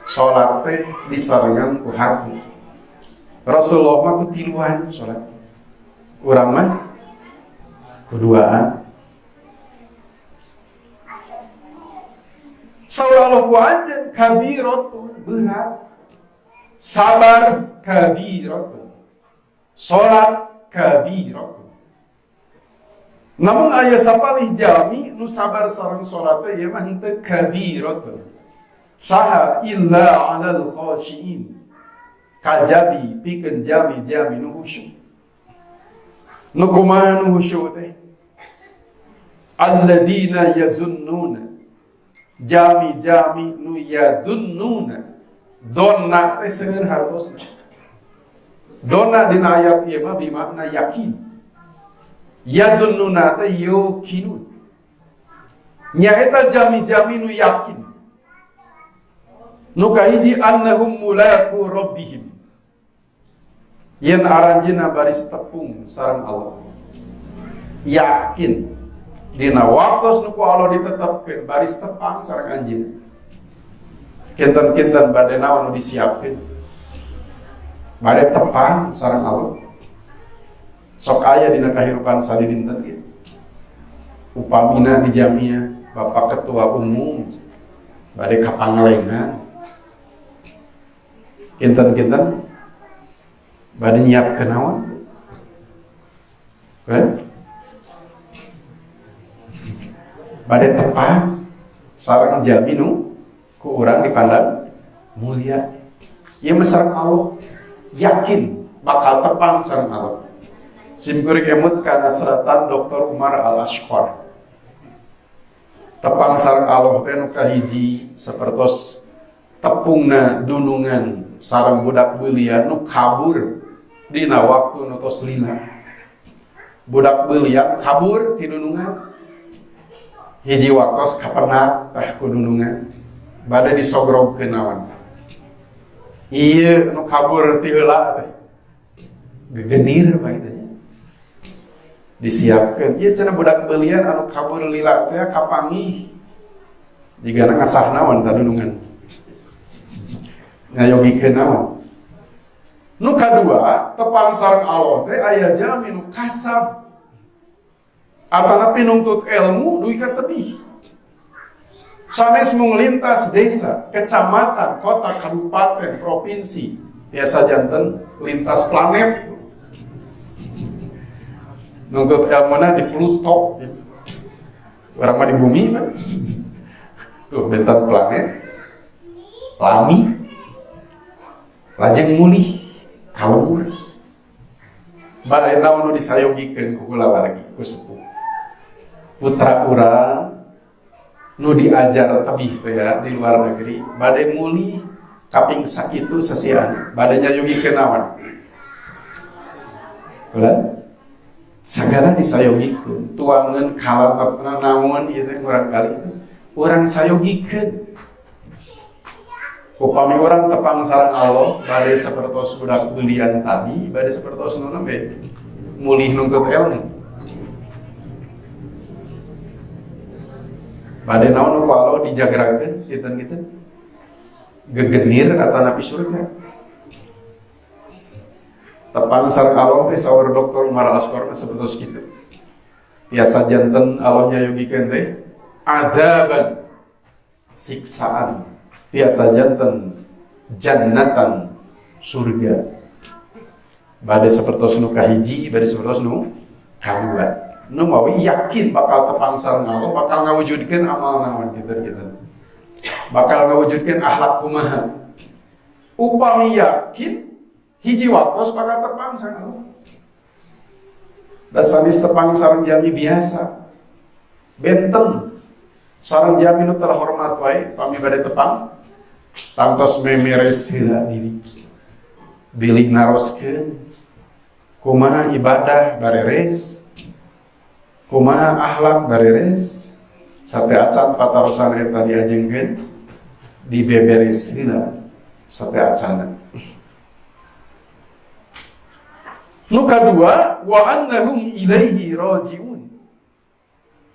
A: Salat teh disarengan ku hati. Rasulullah mah ku tiluan salat. Urang mah kuduaan. Saur Allah ku anjeun kabiratun berat. Sabar kabiratun. Salat kabiratun. Namun aya sapalih jalmi nu sabar sareng salat teh ieu mah henteu kabiratun. Saha illa 'alal khashiin. Kajabi pikeun jami-jami nu khusyuk. Nu kumaha nu khusyuk teh? Alladzina yazunnuna. Jami-jami nu yadunnuna. Donna teh seueur hartosna. Donna dina ayat ieu mah bimakna yakin. Yadunnuna teh yuqinun. Nyaeta jami-jami nu yakin. Nu kahiji annahum mulaku rabbihim. Yen aranjeunna baris tepung sareng Allah. Yakin dina waktos nu ku Allah ditetepkeun baris tepang sareng anjeunna. Kinten-kinten bade naon nu disiapkeun. Bade tepang sareng Allah. Sok aya dina kahirupan sadidinten ieu. Upamina di jamiah Bapak Ketua Umum bade ka Pangalengan. Kinten-kinten bade nyiapkeun naon? Bade tepang sareng jami nu ku urang dipandang mulia. Ieu mah sareng Allah, yakin bakal tepang sareng Allah. Simkuring emut kana seratan Dr. Umar Al-Ashqar. Tepang sareng Allah teh nu kahiji sapertos tepungna dunungan sareng budak beulian nu kabur dina waktu nu tos lila. Budak beulian kabur ti dunungan. Hiji waktos kapendak tah kudunungan bade disogrogkeun naon. Ieu nu kabur ti heula teh. Gegenir bae teh. Disiapkeun. Ieu cenah budak beulian anu kabur lila teh kapanggih. Jigana ngasah naon tadunungan. Ngayogikeun naon. Nu kadua, tepang sareng Allah teh aya jalmi nu kasab. Atanapi nuntut ilmu dugi ka tebih. Sanes mung lintas desa, kecamatan, kota, kabupaten, provinsi, tiasa janten lintas planet. Nuntut ilmuna di Pluto. Urang mah di bumi kan. Tuh benten planet. Lami. Lajeng mulih kalumur. Bade naon nu disayogikeun ku kulawargi ku sepuh. Putra urang nu diajar tebih teh ya di luar negeri, bade mulih kaping sakitu sasian, bade nyayogikeun naon? Ulah sagala disayogikeun, tuangeun kalatepna naon ieu teh kurang kali urang sayogikeun. Upami urang tepang sareng Allah, bade sapertos budak beulian tadi, bade sapertos nu nembe mulih nuntut ilmu. Bade naon nu ku Allah dijagrakeun kinten-kinten gegenir atanapi surga. Tepang sareng Allah teh saur Dr. Umar Al-Asqar sapertos kitu. Tiasa janten Allah nyayogikeun teh adaban siksaan, tiasa janten jannatan surga. Bade sapertos nu kahiji, bade sapertos nu kadua. Nu mawi yakin bakal tepang sareng Allah, bakal ngawujudkeun amal naon kitu-kitu. Bakal ngawujudkeun akhlak kumaha. Upami yakin hiji waktos bakal tepang sareng Allah. Da sanes tepang sareng jami biasa. Benten sareng jami nu terhormat wae pami bade tepang tangtos memeres heula diri. Bilih naroskeun kumaha ibadah bareres, kumaha akhlak bareres, sate acan patarosan eta diajengkeun dibeberes heula sate acana. Nu kadua wa annahum ilaihi rajiun.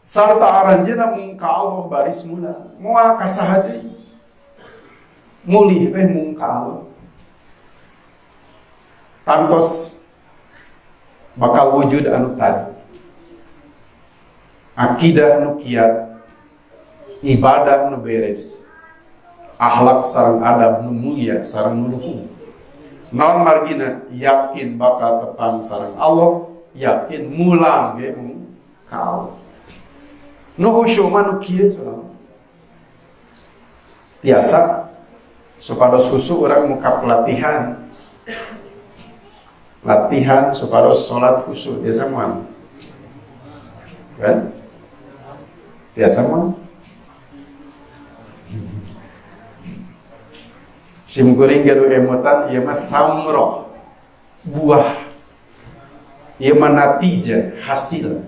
A: Sarta aranjeuna mung ka Allah baris mula, moal ka saha deui. Mulih teh mung ka Allah. Tangtos bakal wujud anu tadi. Akidah nu kiat, ibadah nu beres, akhlak sareng adab nu mulia sareng nu luhur. Non margina yakin bakal tepang sareng Allah, yakin mulang ge mung ka Allah. Nu khusyu mah nu kieu soalna. Tiasa supados khusyuk urang muka pelatihan. Latihan supados salat khusyuk biasa moal. Kan? Biasa moal. Sim kuring gaduh emotan ieu mah samroh, buah. Ieu mah natijah, hasil.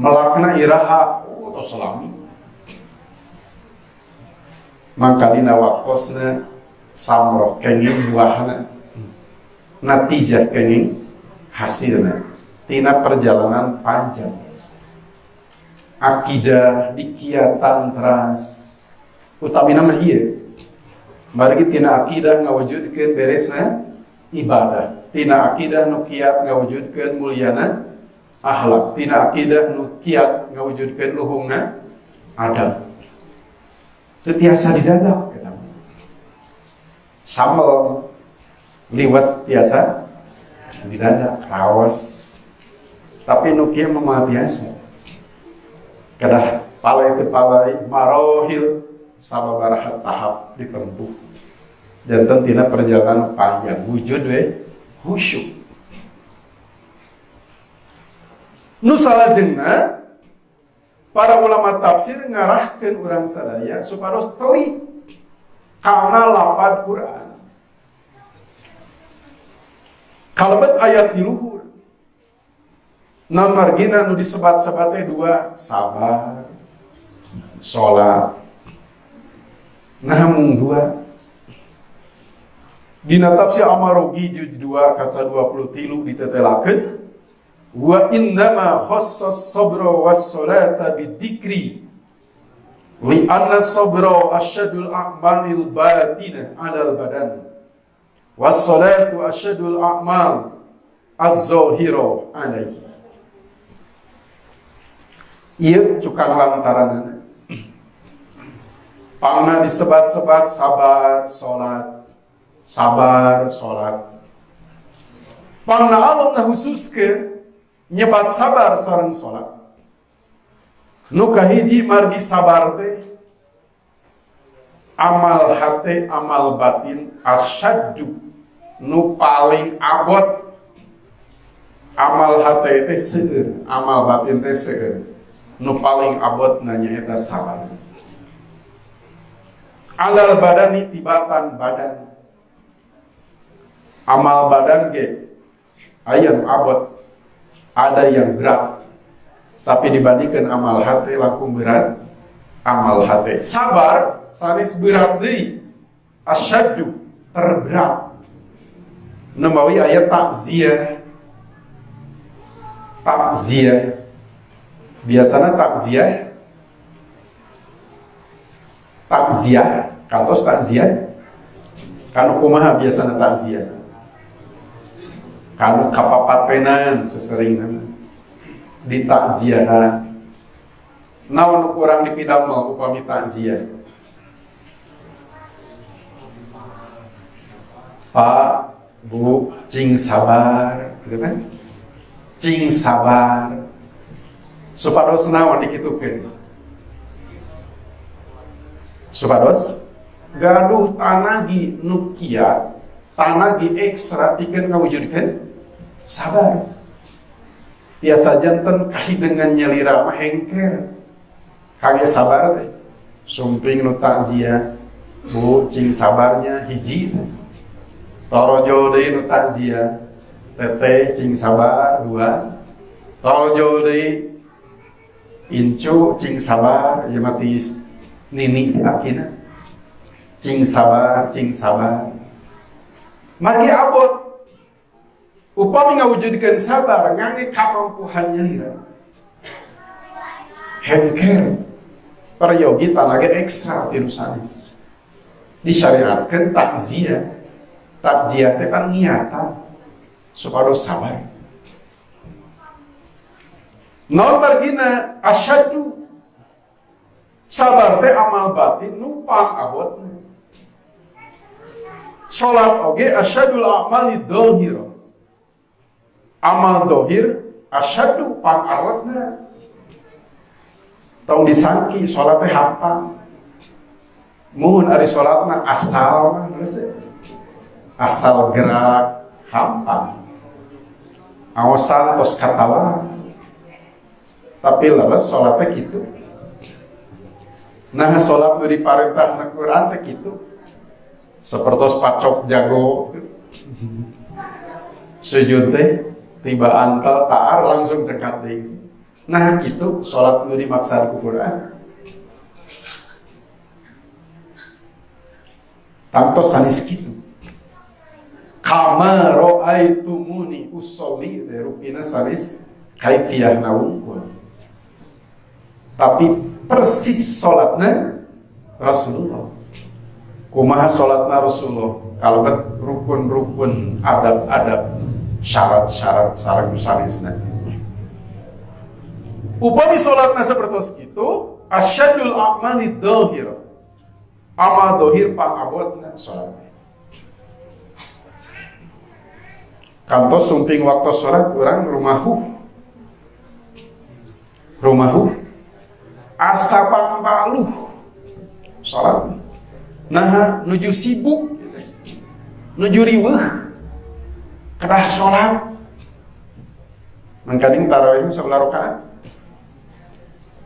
A: Melakna iraha oh tos lami. Mangkalina waktosna samroh kenging buahna. Natijah kenging hasilna tina perjalanan panjang. Akidah dikiatan teras utamina mah ieu. Margi tina akidah ngawujudkeun beresna ibadah, tina akidah nu kiat ngawujudkeun mulyana akhlak, tina akidah nu kiat ngawujudkeun luhungna adab. Teu tiasa didadak eta. Sambel liwet tiasa didadak raos. Tapi nu kieu mah tiasa. Kedah palai teu palai marohil sababaraha tahap ditempuh. Janten tina perjalanan panjang wujud we khusyuk. Nu salajengna para ulama tafsir ngarahkeun urang sadaya supados telik kana lapad Quran. Kalebet ayat di luhur. Naon margina nu disebat-sebat teh dua, sabar. Salat. Nah mung dua. Dina tafsir Amarogi juz 2 kaca 23 ditetelakeun wa innama khassas sabra was salata bidzikri li anna sabra asyadul a'malil batinah 'alal badan was salatu asyadul a'mal az-zahira 'alaihi. Ieu cukang lantaranana pangna disebat-sebat sabar salat, sabar salat. Pangna Allah ngahususkeun nyebat sabar sareng salat. Nu kahiji margi sabar teh amal hate amal batin asyaddu nu paling abot. Amal hate teh seueur, amal batin teh seueur. Nu paling abot nyaeta sabar. Alal badani tibatan badan. Amal badan ge aya nu abot, ada yang berat. Tapi dibandingkan amal hati langkung berat amal hati. Sabar sanes berat deui, asyaddu terberat. Nemawi aya takziah. Takziah. Biasana takziah. Takziah, kantos takziah. Kanu kumaha biasana takziah? Kanu kapapatenan seseringan di takziahan. Naon nu kurang dipidamel upami takziah? Pak, Bu, cing sabar, gitu kan? Cing sabar. Supados naon dikitukeun? Supados gaduh tanagi nu kiat, tanagi ekstra pikeun ngawujudkeun sabar. Tiasa janten kahidengan nyalira mah hengker. Kangge sabar teh. Sumping nu takziah, Bu, cing sabarnya hiji. Torojo deui nu takziah, teteh cing sabar dua. Torojo deui incu cing sabar ieu mah ti nini ti akina. Cing sabar, cing sabar. Margi abot. Upami ngawujudkeun sabar ngangge kamampuhan nyalira. Hengker peryogi tanaga ekstra ti nu sanes. Disyariatkeun takziah. Takziah teh kan niatan supados sabar. Naon margina asyaddu sabar teh amal batin nu pangabotna. Salat oge asyadul a'mali dhahira. Amal dohir asyaddu pangabotna. Tong disangki salat teh hampang. Mun ari salat mah asal asal gerak hampang. Aosan tos katala. Tapi leles salat teh kitu. Nah salat nu diparentah na Quran teh kitu. Sapertos pacok jago. Sujud teh tiba antal taar langsung cengkat deui. Nah kitu salat nu dimaksa ku Quran. Tangtos sanes kitu. Kama ra'aitumuni usolli teh rupina sanes kaifiahna wungkul. Tapi persis salatna Rasulullah. Kumaha salatna Rasulullah? Kalau rukun-rukun, adab-adab, syarat-syarat sareng sanesna. Upami salatna sapertos kitu, asyadul a'mali dhahir. Amal dhahir pangabotna salat. Kantos sumping waktu salat urang rumahu. Rumahu asa pangpaluh salat. Nah, nuju sibuk, nuju riweuh, kedah salat. Mangkaning tarawih 11 rakaat.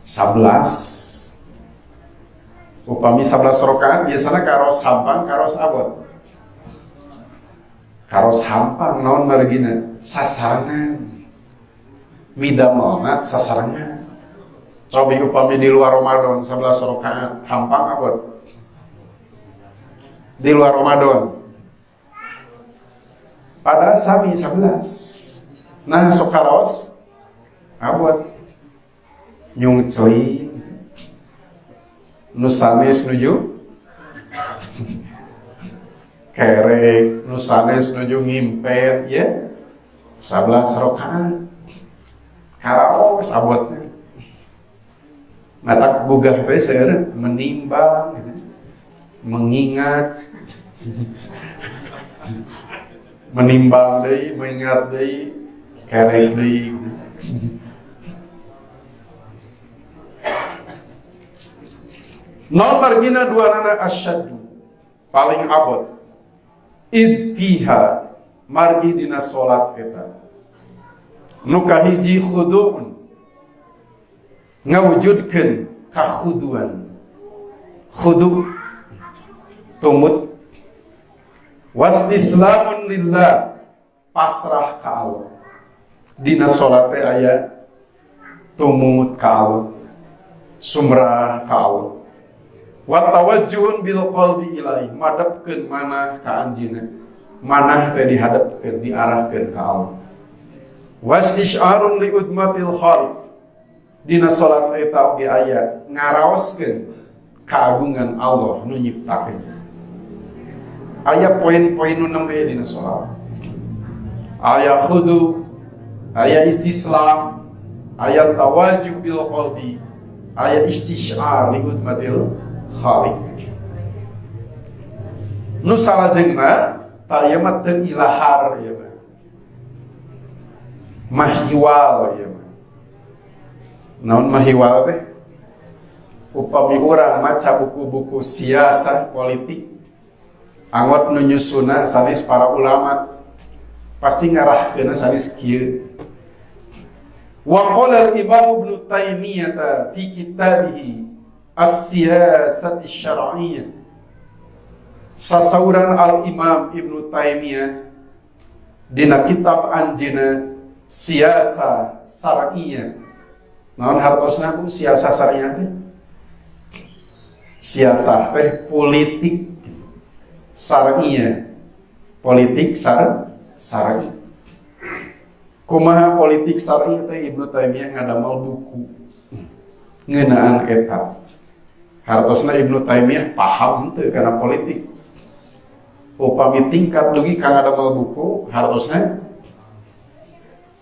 A: 11. Upami 11 rakaat biasana karos hampang, karos abot. Karos hampang naon margina? Sasarengan. Midamelna sasarengan. Cobi upami di luar Ramadan 11 rakaat hampang abot. Di luar Ramadan. Padahal sami 11. Nah sok karaos abot. Nyung celing. Nu sanes nuju kerek, nu sanes nuju ngimpen ya. 11 rakaat. Karaos abotnya. Matak gugah teh seueur menimbang gitu. Mengingat. Menimbang deui, mengingat deui, kerek deui. Non margina dua nana asyaddu paling abot. Id fiha margi dina salat eta. Nu kahiji khudu'un ngawujudkeun kakhuduan. Khudu tumut, wastislamun lillah pasrah ka Allah. Dina salat teh aya tumut ka Allah, sumrah ka Allah. Wa tawajjuhun bil qalbi ilaih, madepkeun manah ka anjeunna, manah teh dihadepkeun, diarahkeun ka Allah. Wastisharun li udmatil khaliq, dina salat eta oge aya ngaraoskeun kagungan Allah nu nyiptakeun. Aya poin-poin nu nembe dina salat. Aya khudu, aya istislam, aya tawajjuh bil qalbi, aya istishar li udmatil khaliq. Nu salajengna ta ieu mah teu ilahar ieu mah. Mahiwal ieu mah. Naon mahiwal teh? Upami urang maca buku-buku siasah politik, angot nu nyusuna sanes para ulama, pasti ngarahkeunna sanes kieu. Wa qala al-Imam Ibnu Taimiyah fi kitabihi As-Siyasat Asy-Syar'iyyah. Sasauran al-Imam Ibnu Taimiyah dina kitab anjeunna Siyasah Syar'iyyah. Naon hartosna ku siasah syar'iyyah teh? Siasah teh politik syar'iyyah. Politik syar'i. Kumaha politik syar'i teh Ibnu Taimiyah ngadamel buku ngeunaan eta. Hartosna Ibnu Taimiyah paham teu kana politik. Upami tingkat dugi ka ngadamel buku hartosna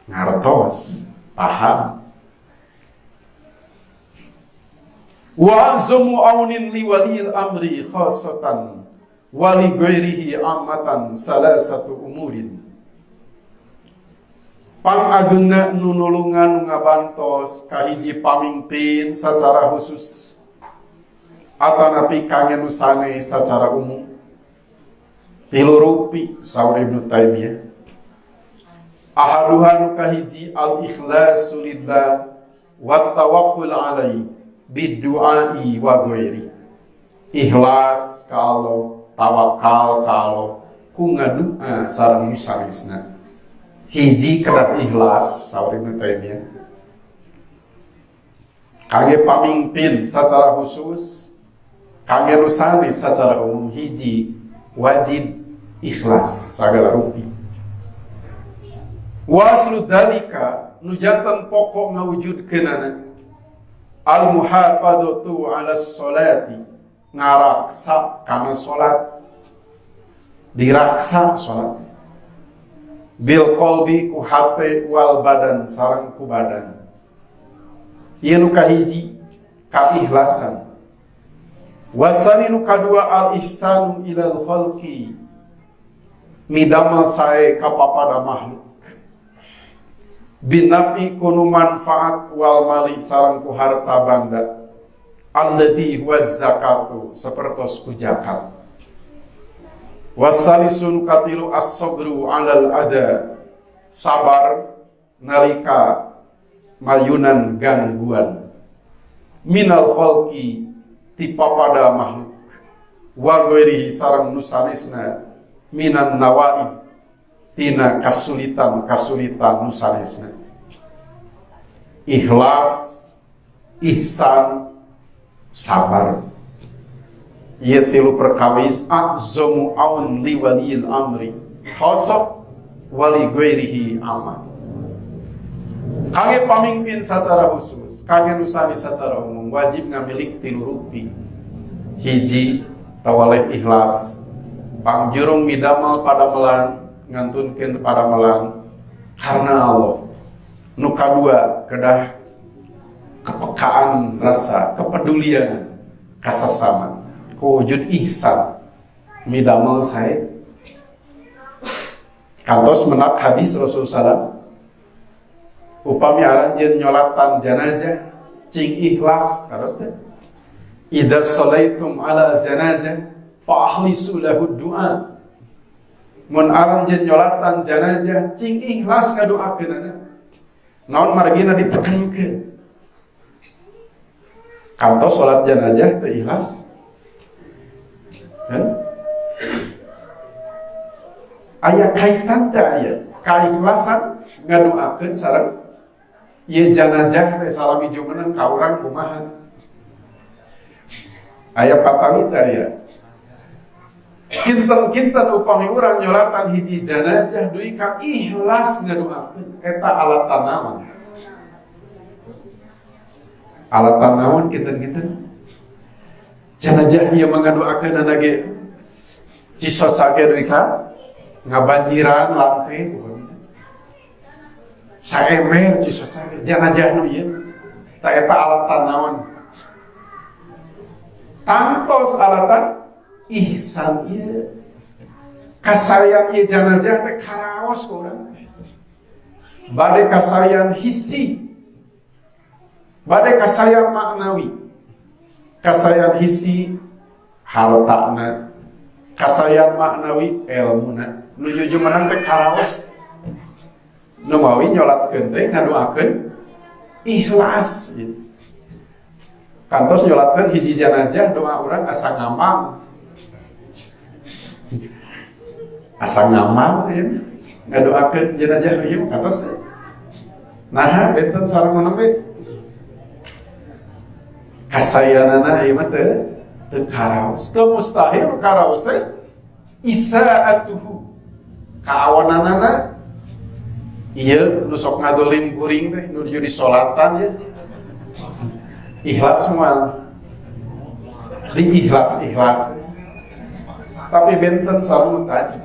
A: ngartos, paham. Wa azumu aunin li walil amri khassatan wa li ghairihi ammatan salasatu umurin. Pangagengna nu nulungan nu ngabantos kahiji pamimpin secara khusus atanapi kangge nu sanes secara umum. Tilu rupi saur Ibnu Taimiyah. Ahaduha nu kahiji al ikhlasu lillah wa tawakkul alaihi bidu'ai wa ghairi. Ikhlas ka Allah, tawakal ka Allah, ku ngadua sareng nu sanesna. Hiji kedah ikhlas saur Ibnu Taimiyah. Kangge pamimpin secara khusus, kangge nu sanes secara umum hiji wajib ikhlas sagala rupi. Wa aslu dzalika nu janten pokok ngawujudkeunana al muhafadzatu ala sholati, ngaraksa kana salat, diraksa salat bil qalbi ku hate wal badan sareng ku badan. Ieu nu kahiji kaikhlasan. Wasani nu kadua al ihsanu ilal khalqi, midamel sae ka papada makhluk, binafi kunu manfaat wal mali sareng ku harta banda, alladzi huwa zakatu sapertos ku zakat. Wasalisun katilu as-sabru 'alal ada, sabar nalika mayunan gangguan, minal khalqi ti papada makhluk, wa ghairihi sareng nu sanesna, minan nawaib tina kasulitan-kasulitan nu sanesna. Ikhlas, ihsan, sabar. Ieu tilu perkawis a'zamu aun li waliyil amri khosok wali ghairihi aman. Kangge pamimpin secara khusus, kangge nu sami secara umum wajib ngamilik tilu rupi. Hiji tawaleh ikhlas, pangjurung midamel padamelan, ngantunkeun padamelan karena Allah. Nu kadua kedah kepekaan rasa, kepedulian kasasama, kuwujud ihsan midamel sae. Kantos menak hadis Rasulullah SAW, upami aranjeun nyolatan janazah cing ikhlas terus teh. Idza sholaitum ala janazah fa ahlisu lahu du'a. Mun aranjeun nyolatan janazah cing ikhlas ngadoakeunana. Naon margina ditekankeun. Kantos salat janazah teu ikhlas. Kan? Aya kaitan teh aya kaikhlasan ngadoakeun sareng ieu janazah teh salami jumeneng ka urang kumaha. Aya patali teh aya. Kinten-kinten upami urang nyolatan hiji janazah dugi ka ikhlas ngadoakeun eta alatan naon? Alatan naon kinten-kinten? Janazah ieu mah ngadoakeunana ge cisoca ge dugi ka ngabanjiran lantai saemer cisoca ge janazah nu ieu ta eta alatan naon? Tangtos alatan ihsan ieu kasayan ieu janazah teh karaos ku urang. Bade kasayan hissi, bade kasayan maknawi. Kasayan hissi hartana, kasayan maknawi elmuna. Nu jumenang teh karaos. Nu mawi nyolatkeun teh ngadoakeun ikhlas gitu. Kantos nyolatkeun hiji janazah doa urang asa ngamang. Asa ngamang ya ngadoakeun jenazah ieu kantos. Naha benten sareng nu nembe kasayanana ieu mah teu karaos. Teu mustahil karaos teh isaatuhu kaawananana ieu nu sok ngadolim kuring teh nu di solatan ya. Ikhlas moal di ikhlas-ikhlas. Tapi benten sareng tadi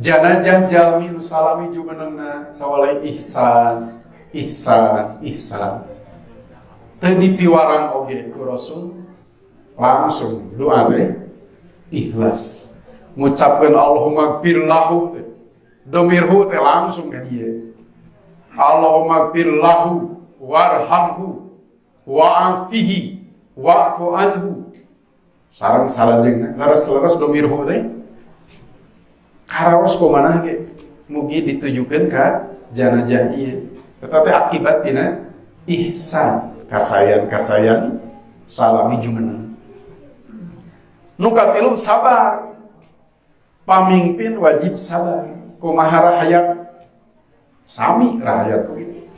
A: janazah jalmi nu salami jumenengna tawalai ihsan, ihsan, ihsan. Teu dipiwarang oge ku Rasul langsung doa teh ikhlas. Ngucapkeun Allahumma gfir lahu teh. Domirhu teh langsung ka dieu. Allahumma gfir lahu warhamhu wa'afihi wa'fu anhu. Sareng salajengna leres-leres domirhu teh karaos kumanah ge mugi ditujukeun ka janazah ieu. Tetapi akibat tina ihsan, kasayan-kasayan salami jumeneng. Nu katilu sabar. Pamimpin wajib sabar. Kumaha rahayat sami rahayat oge.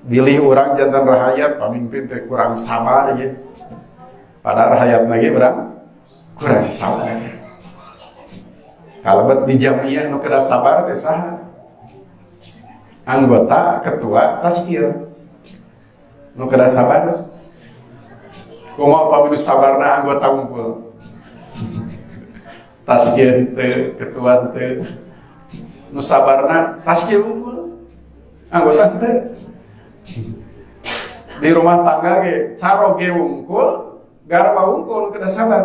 A: Bilih urang jantan rahayat pamimpin teh kurang sabar ye. Padahal rahayatna ge urang kurang sabar. Kalebet di jamiah nu kedah sabar teh saha? Anggota ketua tashkil. Nu kedah sabar. Kumaha upami nu sabarna anggota unggul. Tashkil teu, ketua teu. Nu sabarna tashkil unggul. Anggota teu. Di rumah tangga ge caroge wungkul, garwa wungkul kedah sabar.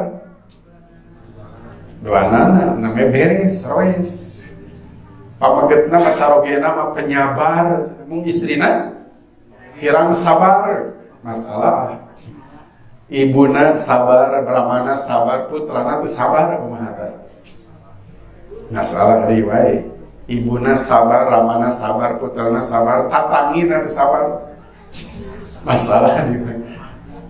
A: Duanana namanya beres, roes. Pamegetna mah carogena mah penyabar, mung istrina hirang sabar. Masalah. Ibuna sabar, bramana sabar, putrana teu sabar kumaha tah. Masalah deui wae. Ibuna sabar, ramana sabar, putrana sabar, tatangina teu sabar. Masalah deui wae.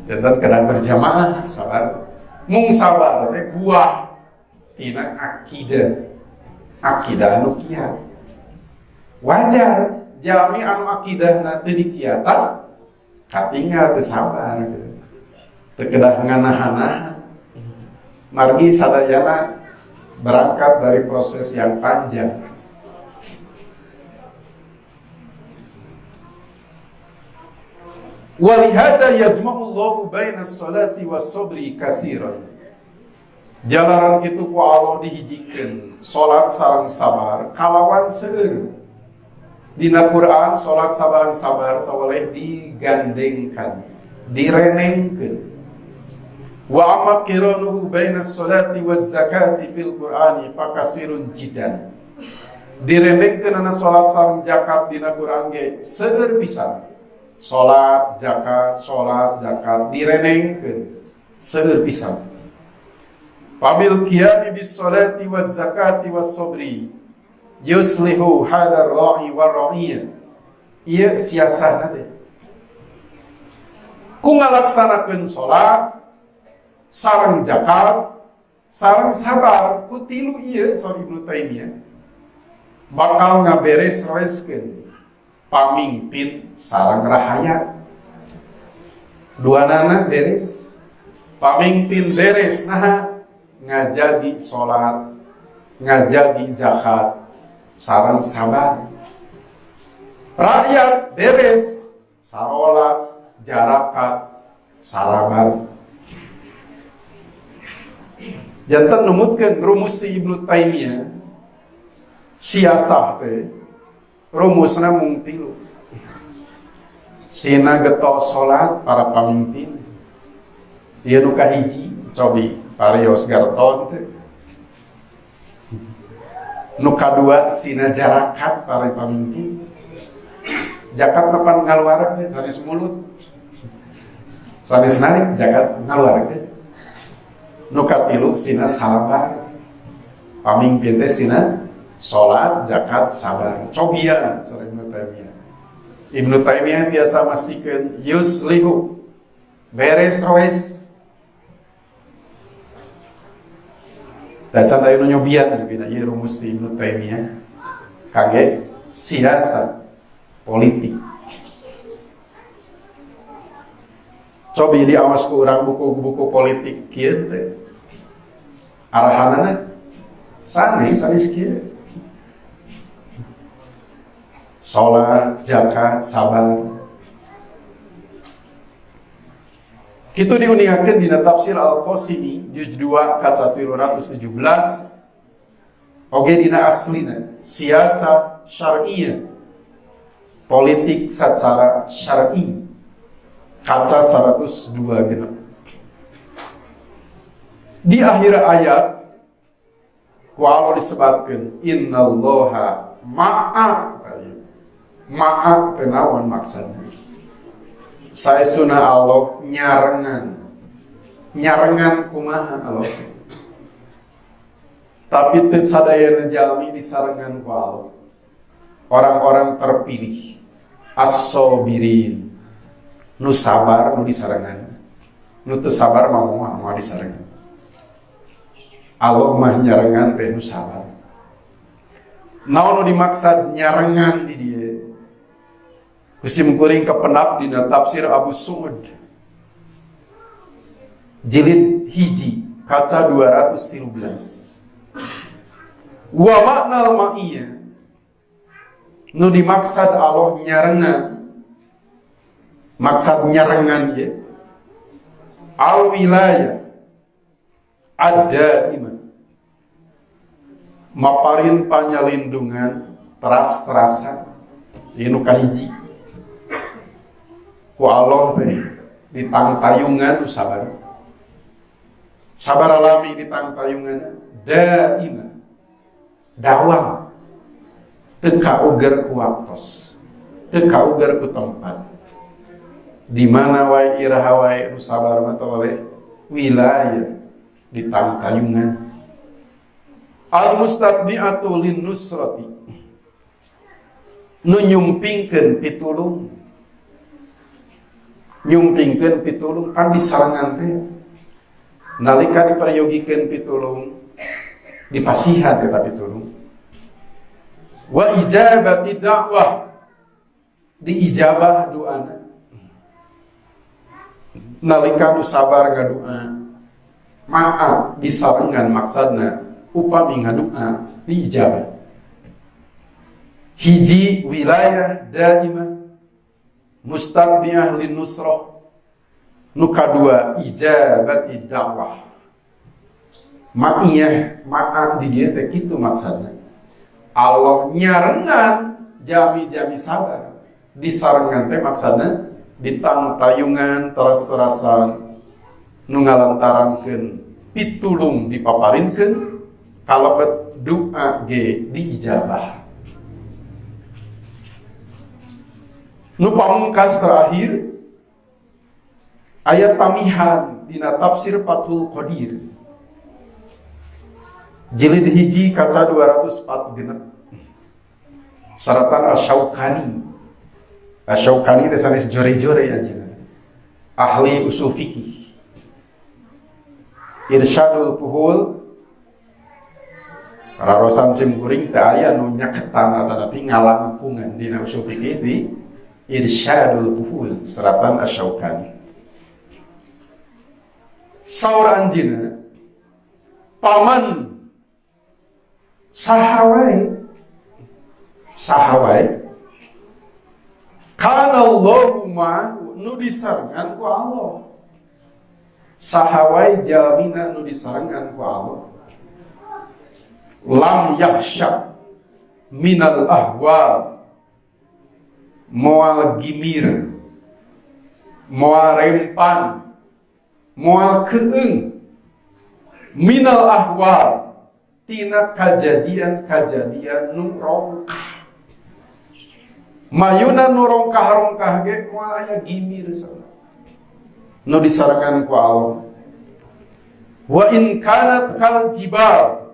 A: Jantan kadang berjamaah sabar. Mung sabar teh buah tina akidah. Akidah anu kiat. Wajar jalmi anu akidahna teu dikiatan Katinggal teu sabar gitu. Teu kedah nganahan-nahan. Margi sadayana berangkat dari proses yang panjang. Walihada yajma'ullahu baina sholati was-sabri kasiran. Jalaran kitu ku Allah dihijikeun salat sareng sabar kalawan seueur. Dina Quran salat sabarang sabar tawaleh digandengkan, direnengkeun. Wa amma qiranuhu baina sholati waz zakati fil Qur'ani pakasirun jiddan. Direndengkeun ana salat sareng zakat dina Quran ge seueur pisan. Salat zakat direnengkeun seueur pisan. Pabil qiyami bis salati waz zakati was sabri yuslihu hadar ra'i war ra'iyah. Ieu siasahna teh. Ku ngalaksanakeun salat sareng zakat sareng sabar ku tilu ieu saur Ibnu Taimiyah bakal ngaberes roeskeun pamimpin sareng rahayat. Duanana beres, pamimpin beres naha ngajagi salat, ngajagi zakat sareng sabar. Rakyat beres sarolat, jarakat, sarabar. Jantan numutkeun rumus ti Ibnu Taimiyah siasah teh rumusna mung tilu. Sina geto salat para pamimpin. Ieu nu kahiji cobi parios garton teh. Nu kadua sina jarakat para pamimpin. Zakat kapan ngaluarkeun sanes mulut. Sanes narik zakat ngaluarkeun. Nu katilu sina sabar. Pamimpin teh sina salat, zakat, sabar. Cobian saur Ibnu Taimiyah. Ibnu Taimiyah tiasa masikeun yuslihu beres roes. Dacan aya nu nyobian dina ieu rumus ti Ibnu Taimiyah kage siasat politik. Cobi diawas ku urang buku-buku politik kieu teh. Arahanana sanes sanes kieu. Salat, zakat, sabar. Kitu diuningakeun dina tafsir Al-Qasimi juz 2 kaca 317 oge dina aslina siasa syar'iyah, politik secara syar'i kaca 102 genep. Di akhir ayat ku Allah disebutkeun innallaha ma'a ma'a teh naon maksudna? Saestuna Allah nyarengan. Nyarengan kumaha Allah? Tapi teu sadayana jalmi disarengan ku Allah. Orang-orang terpilih, as-sabirin, nu sabar nu disarengan. Nu teu sabar mah moal disarengan. Allah mah nyarengan teh nu sabar. Naon nu dimaksad nyarengan di dieu? Kusim kuring kepenap dina tafsir Abu Su'ud jilid 1 kaca 213. Wa maknal ma'iyah nu dimaksad Allah nyarengan, maksad nyarengan ye al wilayah ada iman maparin panyalindungan teras-terasan ieu nu kahiji ku Allah teh ditangtayungan sabar. Sabar alami ditangtayungan daima dawam teu kauger ku waktos, teu kauger ku tempat. Di mana wae iraha wae nu sabar mah toleh wilayah ditangtayungan. Al mustadbi'atu lin nusrati nu nyumpingkeun pitulung. Nyumpingkeun pitulung pan disarengan teh nalika diperyogikeun pitulung dipasihan eta pitulung. Wa ijabati dakwah diijabah doana. Nalika nu sabar ngadua ma'a disarengan maksudna upami ngadua diijabah. Hiji wilayah daimah mustabiah lin nusrah, nu kadua ijabati dakwah. Ma'iyah ma'a di dieu teh kitu maksudna. Allah nyarengan jami-jami sabar. Disarengan teh maksudna ditangtayungan teras-terasan nu ngalantarankeun pitulung dipaparinkeun kalebet doa ge diijabah. Nu pamungkas terakhir ayat tamihan dina tafsir Fathul Qadir jilid 1 kaca 204 genep saratan Asy-Syaukani. Asy-Syaukani teh sanes jore-jore anjeunna, ahli usul fikih. Irsyadul Fuhul rarosan sim kuring teh aya nu nyaketan atanapi ngalangkungan dina usul fikih di Irsyadul Fuhul seratan Asy-Syaukani. Saur anjeunna paman saha wae kana Allahu ma'ahu nu disarengan ku Allah. Saha wae jalmina nu disarengan ku Allah. Lam yakhsha minal ahwal, moal gimir, moal rempan, moal keung minal ahwal tina kajadian-kajadian nu rongkah. Mayuna nu rongkah-rongkah ge moal aya gimir saurang nu disarengan ku Allah. Wa in kanat kal jibal,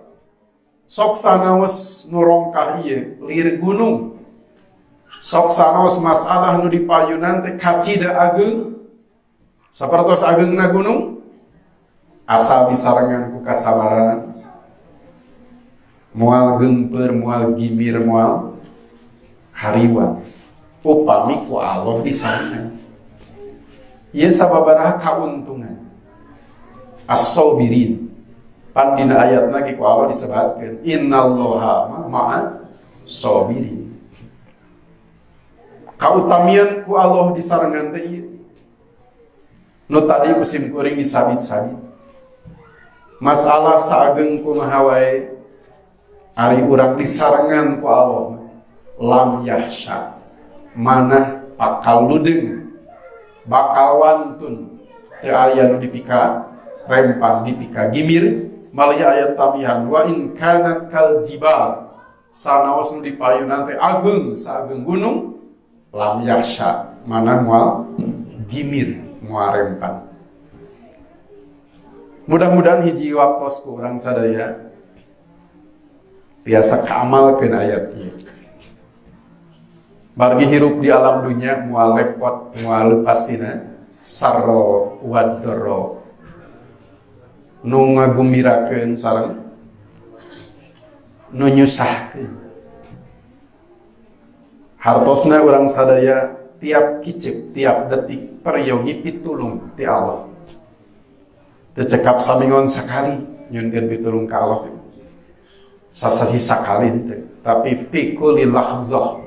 A: sok sanaos nu rongkah ieu lir gunung, sok sanaos masalah nu dipayunan teh kacida ageung sapertos ageungna gunung, asal disarengan ku kasabaran moal geumpeur, moal gimir, moal hariwang upami ku Allah disarengan. Ieu sababaraha kauntungan as-sabirin. Pan dina ayatna ge ku Allah disebatkeun innallaha ma'a sabirin. Kautamian ku Allah disarengan teh ieu. Nu tadi ku sim kuring disabit-sabit. Masalah saageng kumaha wae ari urang disarengan ku Allah lam yahsya, manah bakal ludeung, bakal wantun teu aya nu dipika rempang, dipika gimir. Malih ayat tambihan wa in kanat kal jibal, sanaos nu dipayunan teh ageung saageng gunung, lam yahsya manah moal gimir, moal rempang. Mudah-mudahan hiji waktos ku urang sadaya tiasa kaamalkeun ayat ieu. Margi hirup di alam dunia moal lepot, moal lepas sina sarro wadoro, nu ngagumbirakeun sareng nu nyusahkeun. Hartosna urang sadaya tiap kicep, tiap detik peryogi pitulung ti Allah. Teu cekap samingon sakali nyunkeun pitulung ka Allah. Sasasi sakali teu, tapi pikuli lahzah,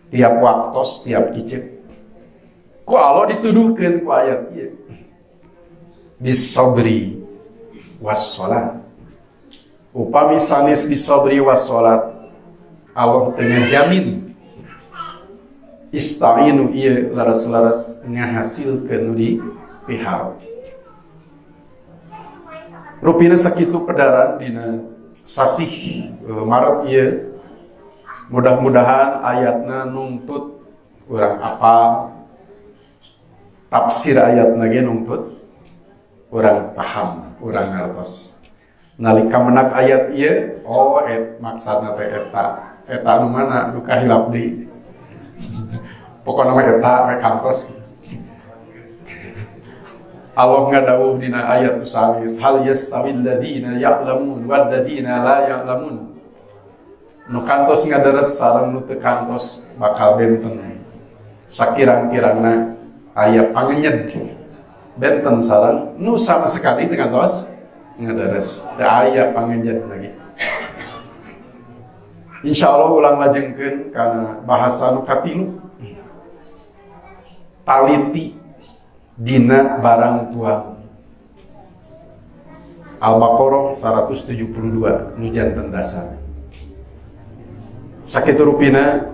A: tiap waktos, tiap kicep. Ku Allah dituduhkeun ku ayat ieu. Bisobri wassalat. Upami sanes bisobri wassalat, Allah teu ngajamin istainu ieu laras-laras ngahasilkeun nu dipihar. Rupina sakitu pedaran dina sasih Maret ieu. Mudah-mudahan ayatna nungtut urang apal, tafsir ayatna ge nungtut urang paham, urang ngartos. Nalika menak ayat ieu, oh et maksudna teh eta. Eta nu mana nu kahilap deui. Pokona mah eta we kantos. Allah ngadawuh dina ayat usamis hal yastawil ladina ya'lamun wal ladina la ya'lamun. Nu kantos ngadares sareng nu teu kantos bakal benten. Sakirang-kirangna aya pangenyed Benten sareng nu sama sekali teu ngantos ngadares. Teu aya pangenjen lagi. Insya Allah ulang lajengkeun kana bahasa nu katilu, taliti dina barang tuang. Al-Baqarah 172 nu janten dasar. Sakitu rupina,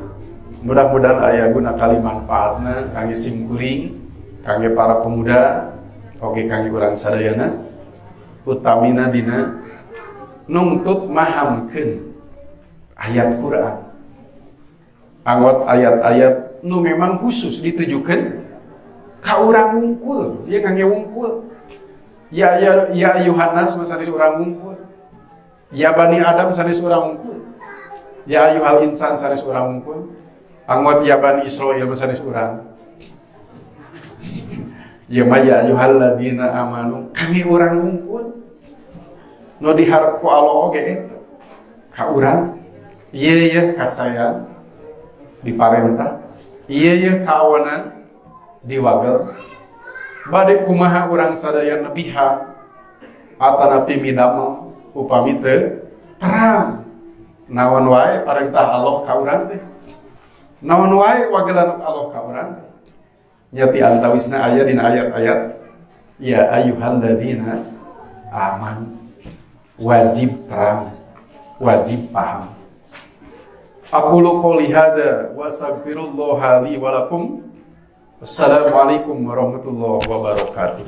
A: mudah-mudahan aya guna kali manfaatna kangge sim kuring, kangge para pemuda, oge kangge urang sadayana, utamina dina nungtut mahamkeun ayat Quran. Angot ayat-ayat nu memang khusus ditujukan ka urang wungkul, ya kangge wungkul. Ya ya ya ayyuhannas sanes urang wungkul. Ya bani Adam sanes urang wungkul. Ya ayyuhal insan sanes urang wungkul. Angot ya bani Israil sanes urang. Ya ma ya ayyuhalladzina amanu kangge urang wungkul. Nu diharap ku Allah oge eta ka urang. Ieu ye kasayan diparentah. Ieu ye kaonan diwagel. Bade kumaha urang sadaya nebihan atanapi midamel upami teu terang naon wae parentah Allah ka urang teh, naon wae wagelan Allah ka urang teh. Nya ti antawisna aya dina ayat-ayat ya ayyuhalladzina amanu, wajib terang, wajib paham. Aqulu qouli hada wa astaghfirullaha li wa lakum. Assalamualaikum warahmatullahi wabarakatuh.